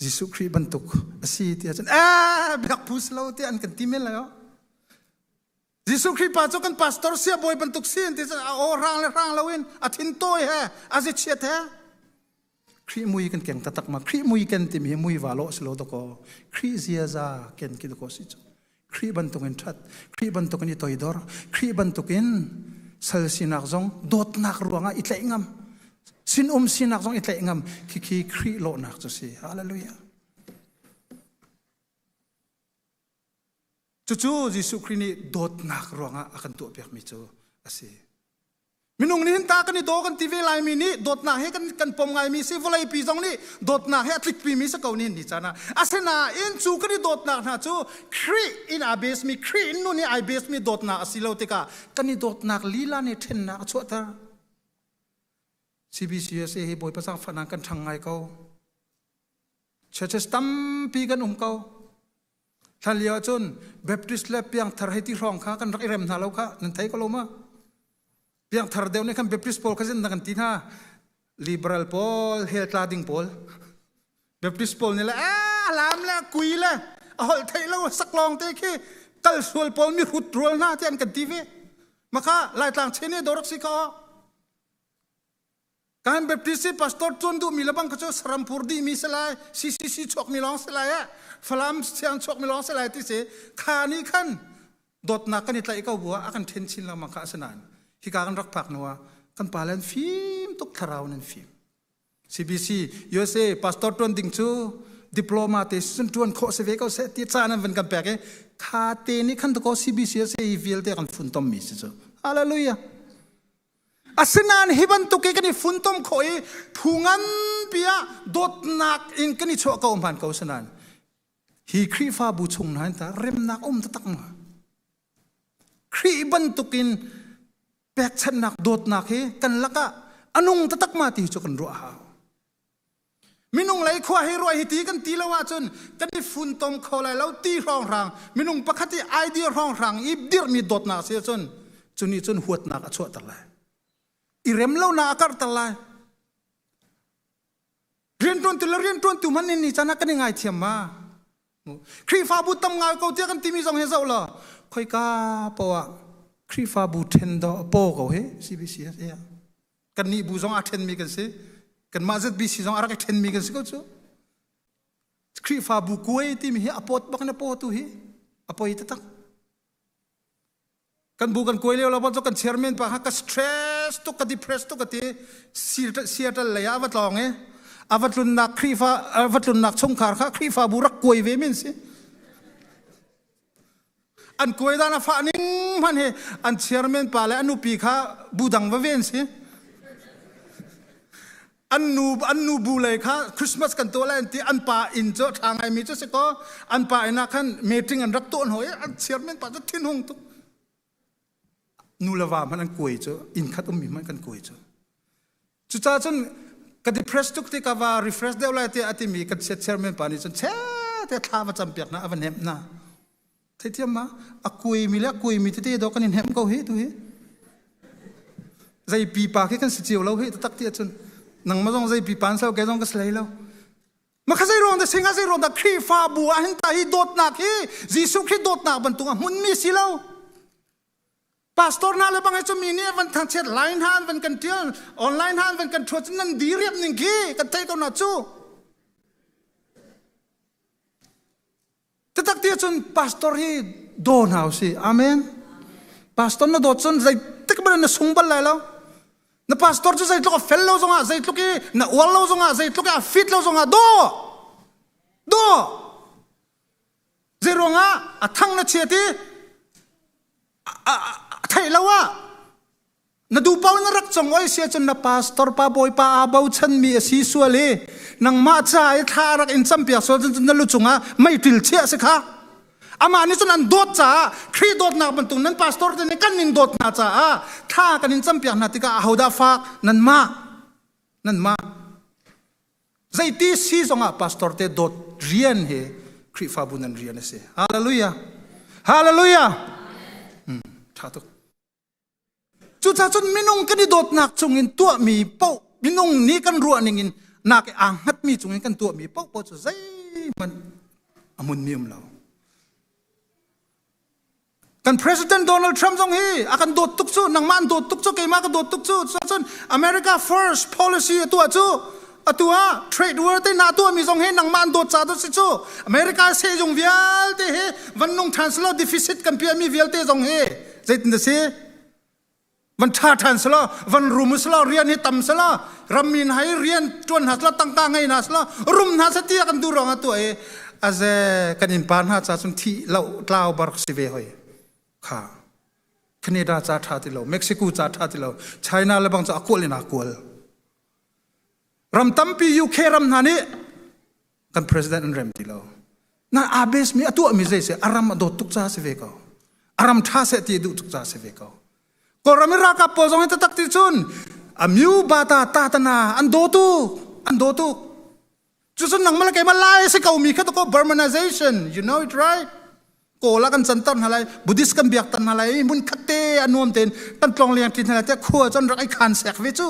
Jesuh Khrih bantuk a si ti ahcun ee biak phu si lo tiah an kan ti men lai o. Jesuh Khrih pa cu kan pastor sia bawi bantuk si an ti cun a aw hrang le hrang loin a thin tawi he a zi chiat he Khrih mui kan keng taktak ma Khrih mui ken timi hi mui va lo si lo dakaw Khrih ziaza ken ki dakaw si cu Khrih bantukin ṭhat, Khrih bantukin i toidor, Khrih bantukin sal sinak zong dawtnak ruangah i tlaih ngam, sinum sinak zong i tlaih ngam, khikhi Khrih lawhnak cu si. Hallelujah. Cucu Jesuh Khrih nih dawtnak ruangah a kan tuahpiakmi cu a si. Minung nih hin ta kan i daw kan ti ve laimi nih dawtnak he kan kan pom ngaimi si vawleipi zong nih dawtnak he a tlikpi mi si ko ni ni caan ah asinain cu kan i dawtnak hna cu Khrih in aa base mi Khrih in nun i ai base mi dawtnak a si lo tikah kan i dawtnak lila nih ṭhennak a chuahter CBCUSA hi Bawipa zaangfahnak kan ṭhang ngai ko churches tampi kan um ko Hlan lio ahcun Baptist le piangthar hei ti hrawng kha kan rak i rem hna lo kha nan thei ko lo ma? Piangthar deuh nih khan Baptist pawl kha zin kan ti hna. Liberal pawl, hell tla ding pawl. Baptist pawl nih le a lam le kui le a holh theih lo saklawng te khi kal sual pawl mi hrut rual hna ti an kan ti ve. Maka Laitlang chen i dorak si kha Kan Baptist i pastor tuan duhmi le bang kha cu sarampur dihmi si lai, CCC chuakmi lawng si lai, eh? Falam siang chuakmi lawng si lai ti si. Kha nih khan dawtnak kan i tlaih ko bu ah a kan ṭhen chin lengmang kha a si nain hika kan rak phak hnu ah kan pa le an fim tuk thlarau in an fim. CBC USA pastor tuan ding cu diploma te sun tuan khawh si ve ko seh ti caan an van kan pek i kha te nih khan ko CBC USA hi vialte kan funtom mi si cu. Hallelujah. Asinain hi bantuk i kan i funtom khawh i phu nganpi ah dawtnak in kan i chuah ko hman ko sinain hi Khrihfabu chung hna hin ta remnak um taktak ma? Khrih bantukin pekchanhnak dawtnak hi kan lakah a nung taktak ma ti cu kan ruah hau. Minung lei khua hi ruah hi ti kan ti lo ahcun kan i funtom kho lai lo ti hrawnghrang minung pakhat i idea hrawnghrang i dirhmi dawtnak si ahcun cu nih cun huatnak a chuahter lai. I rem lonak a karhter lai. Rianṭuantu le rianṭuantu hmanh in ni caan ah kan i ngaithiam ma? Khrihfabu tam ngai ko tiah kan timi zong hi zoh law khoika poah Khrihfabu ṭhen dawh a paw ko hi CBCS ah. Kannih bu zong aa ṭhenmi kan si. Kanmah ZBC zong a rak i ṭhenmi kan si ko cu. Khrihfabu kuai timi hi a pawt bak in a paw tu hi a poi taktak. Kan bu kan kuai lio lo cu kan chairman pa kha ka stress tuk ka depress tuk ka ti Seattle lei ah a va tlawng i a va tlunnak Khrihfa a va tlunnak chungkhar kha Khrihfabu rak kuai ve min si. An kuai dan a fah ning hman hi an chairman pa le a nupi kha bu dang va ven si. An nu an nu bu lei kha Christmas kan tuah lai an ti an pa inn cu a ṭha ngaimi cu si kaw an pa inn ah khan meeting an rak tuah hoi an chairman pa cu thinhung tuk. Nu le va hmanh an kuai cu inn khat ummi hmanh kan kuai cu. Cucaah cun ka depress tuk ti ka va refresh deuh lai tiah a timi kan chairman pa nih cun che te thla va campiak hna a va hnemh hna. Theithiam ma? A kuaimi le a kuaimi tete dawh kan in hnemh ko hi tu hi. Zei pipa khi kan si cio lo hi taktak ti ahcun nangmah zong zei pipa an si lo kei zong ka si hlei lo. Ma kha zei ruang dah singa zei ruang dah Khrihfabu ah hin ta hi dawtnak hi Jesuh Khrih dawtnak bantuk a hmunmi si lo. Pastor hna le bang hi cu mi nih van thangchiat line hna an van kan tial online hna an van kan thuat nan diriam ning khi kan thei ko na cu. Tatak ti cun pastor hi daw hna usih. Amen. Pastor na dawt cun zeitik hmanh na sung bal lai lo. Na pastor cu zeitluk a fel lo zongah, zeitluk i na uar lo zongah, zeitluk i a fit lo zongah daw. Daw. Zei ruangah a thang na chiat i a theih lo ah Na duh paoh na rak cong oi sia cun na pastor pa bawipa aa bochanmi a si sual i nangmah ca i thla a rak in campiak sual cun na lu cungah meiṭil chiah a si kha. Amah nih cun an dawt caah Khrih dawtnak bantuk nan pastor te nih kan in dawt hna caah thla kan in campiak hna tikah ahodah fak nanmah nanmah zeiti si zongah pastor te dawt rian hi Khrihfabu nan rian a si. Hallelujah. Hallelujah. Hmm, ṭha tuk. Cucaah cun minung kan i dawtnak chungin tuahmi paoh minung nih kan ruah ningin nak i aa hngatmi chungin kan tuahmi paoh paoh cu zeihmanh a hmunmi um lo. Kan President Donald Trump zong hi a kan dawt tuk cu nangmah an dawt tuk cu keimah ka dawt tuk cu cun America First policy a tuah cu atu ah trade war te na tuahmi zong hi nangmah an dawt ca tu si cu America sehzung vialte hi van nung ṭhan selaw deficit kan piahmi vialte zong hi Zeitin a si? Van ṭha ṭhan selaw, van rum selaw, rian hi tam selaw, rammi hna hi rian ṭuan hna selaw, tangka ngei hna selaw, rum hna seh tiah kan duh ruangah tuah i aze kan innpa hna ca cun thih lo tlau bar si ve hoi. Kha Canada ca ṭha ti lo, Mexico ca ṭha ti lo, China le bang cu a kual in aa kual. Ram tampi UK ram hna nih kan president an rem ti lo na aa base mi a tuah mi zei si a ram a dawt tuk ca si ve ko a ram tha seh ti duh tuk ca si ve ko kawlram i ralkap pawl zong hi taktak ti cun a myu bata tatana an dawtu an dawtu cucun nangmah le keimah lai si ko mi kha to ko Burmanization you know it right Kawl ah kan canter hna lai Buddhist kan biakter hna lai hmun khat te a nuam tein kan tlong leng ṭi hna lai tiah khua cun rak i khan sek ve cu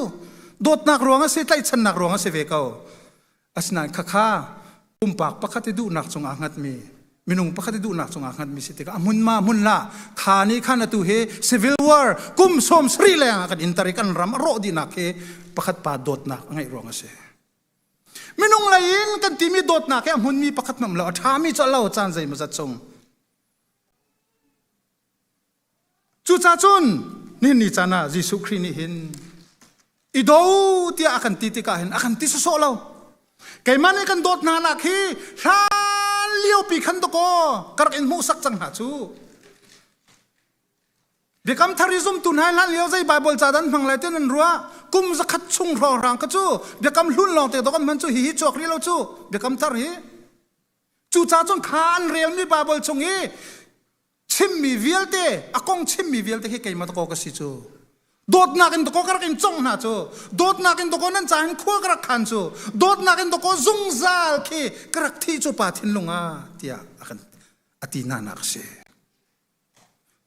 dawtnak ruang a si tlaihchannak ruang a si ve ko Asinain khakha pumpak pakhat i duhnak cungah hngatmi minung pakhat i duhnak cungah hngatmi si tikah a hmun ma hmun la kha nih khan atu hi civil war kum 70 leng ah kan inter i kan ram a rawh dihnak hi pakhat pa dawtnak a ngeih ruang a si. Minung lei in kan timi dawtnak hi a hmunmi pakhat hmanh lo a ṭhami cu a lo caan zeimawzat chung. Cucaah cun nihin ni caan ah Jesuh Khrih nih hin i do tiah a kan ti tikah hin a kan ti sawsawh lo. Keimah nih kan dawt hna nak hi hlan liopi khan dakaw ka rak in hmuhsak cang hna cu. Biakam thar i zumtu hna hlan lio zei Bible ca dan hmang lai ti nan ruah kum zakhat chung hrawnghrang ka cu biakam hlun lawng te dok an hman cu hihi chuak rih lo cu biakam thar hi cucaah cun kha an relmi Bible chung i chimmi vialte a kong chimmi vialte hi keimah dakaw ka si cu dawtnak in dakaw ka rak in congh hna cu dawtnak in dakaw nan ca hin khua ka rak khan cu dawtnak in dakaw zungzal khi ka rak thi cu pa thinlung ah tiah a kan a ti hna nak a si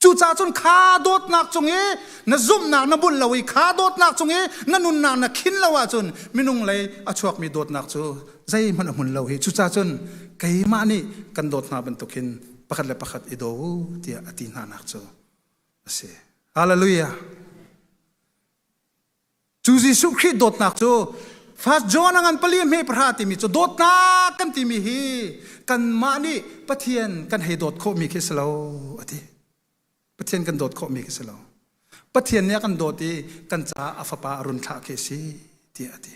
cucaah cun kha dawtnak cung i na zumhnak na bulh lo i kha dawtnak cung i na nunnak na khin lo ahcun minung lei a chuakmi dawtnak cu zeihmanh a hmun lo hi cucaah cun keimah nih kan dawt hna bantuk hin pakhat le pakhat i daw u tiah a ti hna nak cu a si. Hallelujah. Cu Jesuh Khrih dawtnak cu First John a ngan pali hme pahra timi cu dawtnak kan timi hi kanmah nih Pathian kan hei dawt khawhmi khi si lo a ti. Pathian kan dawt khawhmi khi si lo. Pathian nih a kan dawt i kan caah a fapa a run thlah khi a si tiah a ti.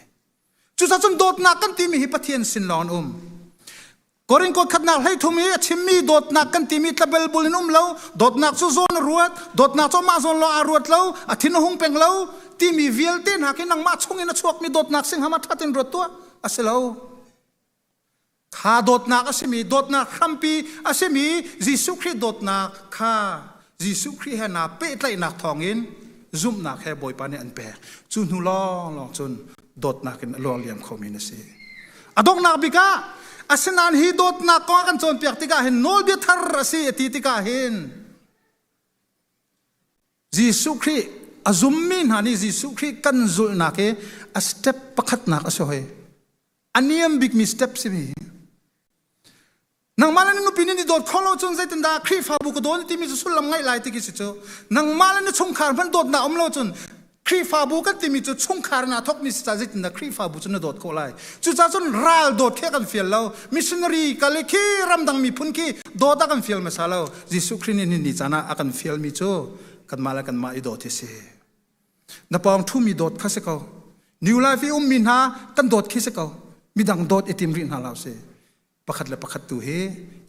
Cucaah cun dawtnak kan timi hi Pathian sin lawng an um. Korin khatnak 13 i a chimmi dawtnak kan timi tlabel bul in um lo, dawtnak cu zawn a ruat, dawtnak cu mah zawn lawng aa ruat lo, a thin a hung peng lo, timi vialte hna khi nangmah chung in a chuakmi dawtnak singham a ṭhat in ruat tuah a si lo. Kha dawtnak a simi dawtnak hrampi a simi Jesuh Khrih dawtnak kha Jesuh Khrih he naa pehtlaihnak thawngin zumhnak he Bawipa nih an pek. Cu hnu lawnglawng cun dawtnak in a luang liam khomi na si. A donghnak bik ah asinain hi dawtnak kong a kan cawnpiak tikah hin nawlbia thar a si a ti tikah hin Jesuh Khrih a zummi hna nih Jesuh Khrih kan zulhnak hi a step pakhatnak a si hoi. A niam bikmi step si mi. Nangmah le na nupi nih dawt kho lo cun zeitindah Khrihfabu ka dawn timi cu sullam ngaih lai ti khi si cu. Nangmah le na chungkhar hmanh dawtnak um lo cun Khrihfabu kan timi cu chungkhar in aa thawkmi si caah zeitindah Khrihfabu cu na dawt khawh lai. Cucaah cun ral dawt khi a kan fial lo. Missionary kal i khi ramdang miphun khi dawt a kan fial hmasa lo. Jesuh Khrih nih ni caan ah a kan fialmi cu kanmah le kanmah i dawt hi si. Na pawng ṭhumi dawt kha si ko. New Life i ummi hna kan dawt khi si ko. Midang dawt i tim rih hna hlah usih. Pakhat le pakhat tu hi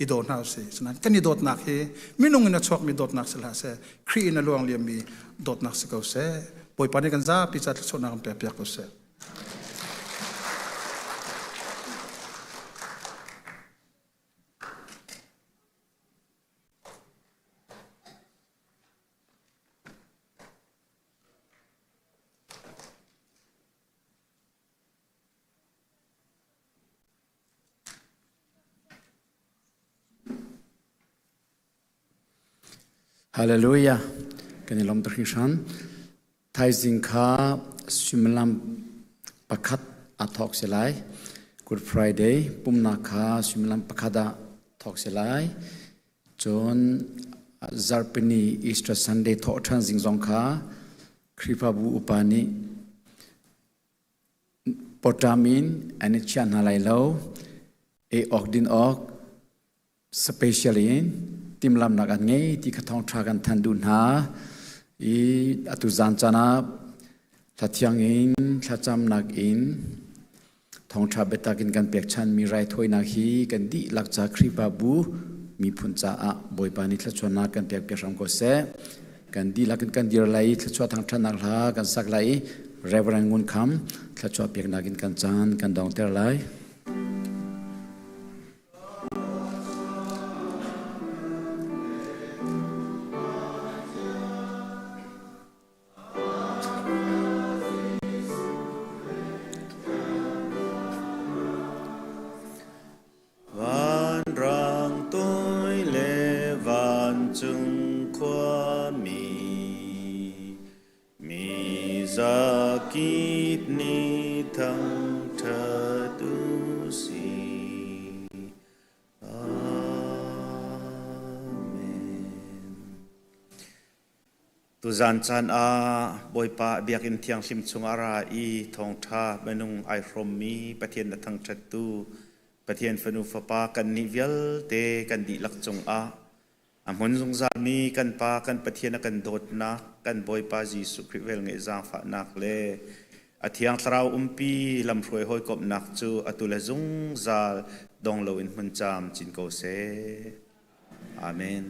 i daw hna usih. Sinain kan i dawtnak hi minung in a chuakmi dawtnak si hlah seh, Khrih in a luang liammi dawtnak si ko seh. Bawipa nih kan zapi ca thluachuahnak kan pek piak ko seh. Hallelujah. Kan i lawm tuk hringhran. Thaizing kha suimilam pakhat aa thawk si lai. Good Friday pumnak kha suimilam pakhat ah thawk si lai. Cun zarhpini Easter Sunday thawh ṭhan zing zong kha Khrihfabu upa nih pawṭam in an i chiah hna lai lo. Ei awk din awk special in timhlamhnak an ngei ti kha thawngṭha kan thanh duh hna. I atu zan caan ah hlathiang in thlacamnak in thawngṭha biatak in kan pekchanmi raithawinak hi kan dihlak ca Khrihfabu miphun caah Bawipa nih thluachuahnak kan pek piak hram ko seh. Kan dihlak in kan dir lai i thluachuah thangṭhatnak hla kan sak lai i Reverend Ngun Kham thluachuah peknak in kan caan kan dongter lai. Vanrang toi le vancung khuami mi zakip nih thangṭhat u sih. Amen. Tuzan caan ah Bawipa biakinn thianghlim chungah ra i thawngṭha minung ai hrawmmi Pathian a thangṭhattu Pathian fanu fapa kannih vialte kan dihlak cungah a hmun zungzalmi kan Pa kan Pathian a kan dawtnak kan Bawipa Jesuh Khrih velngeih zaangfahnak le a Thiang Thlarau umpi lamhruai hawikomhnak cu atu le zungzal dong loin hmun caam cin ko seh. Amen.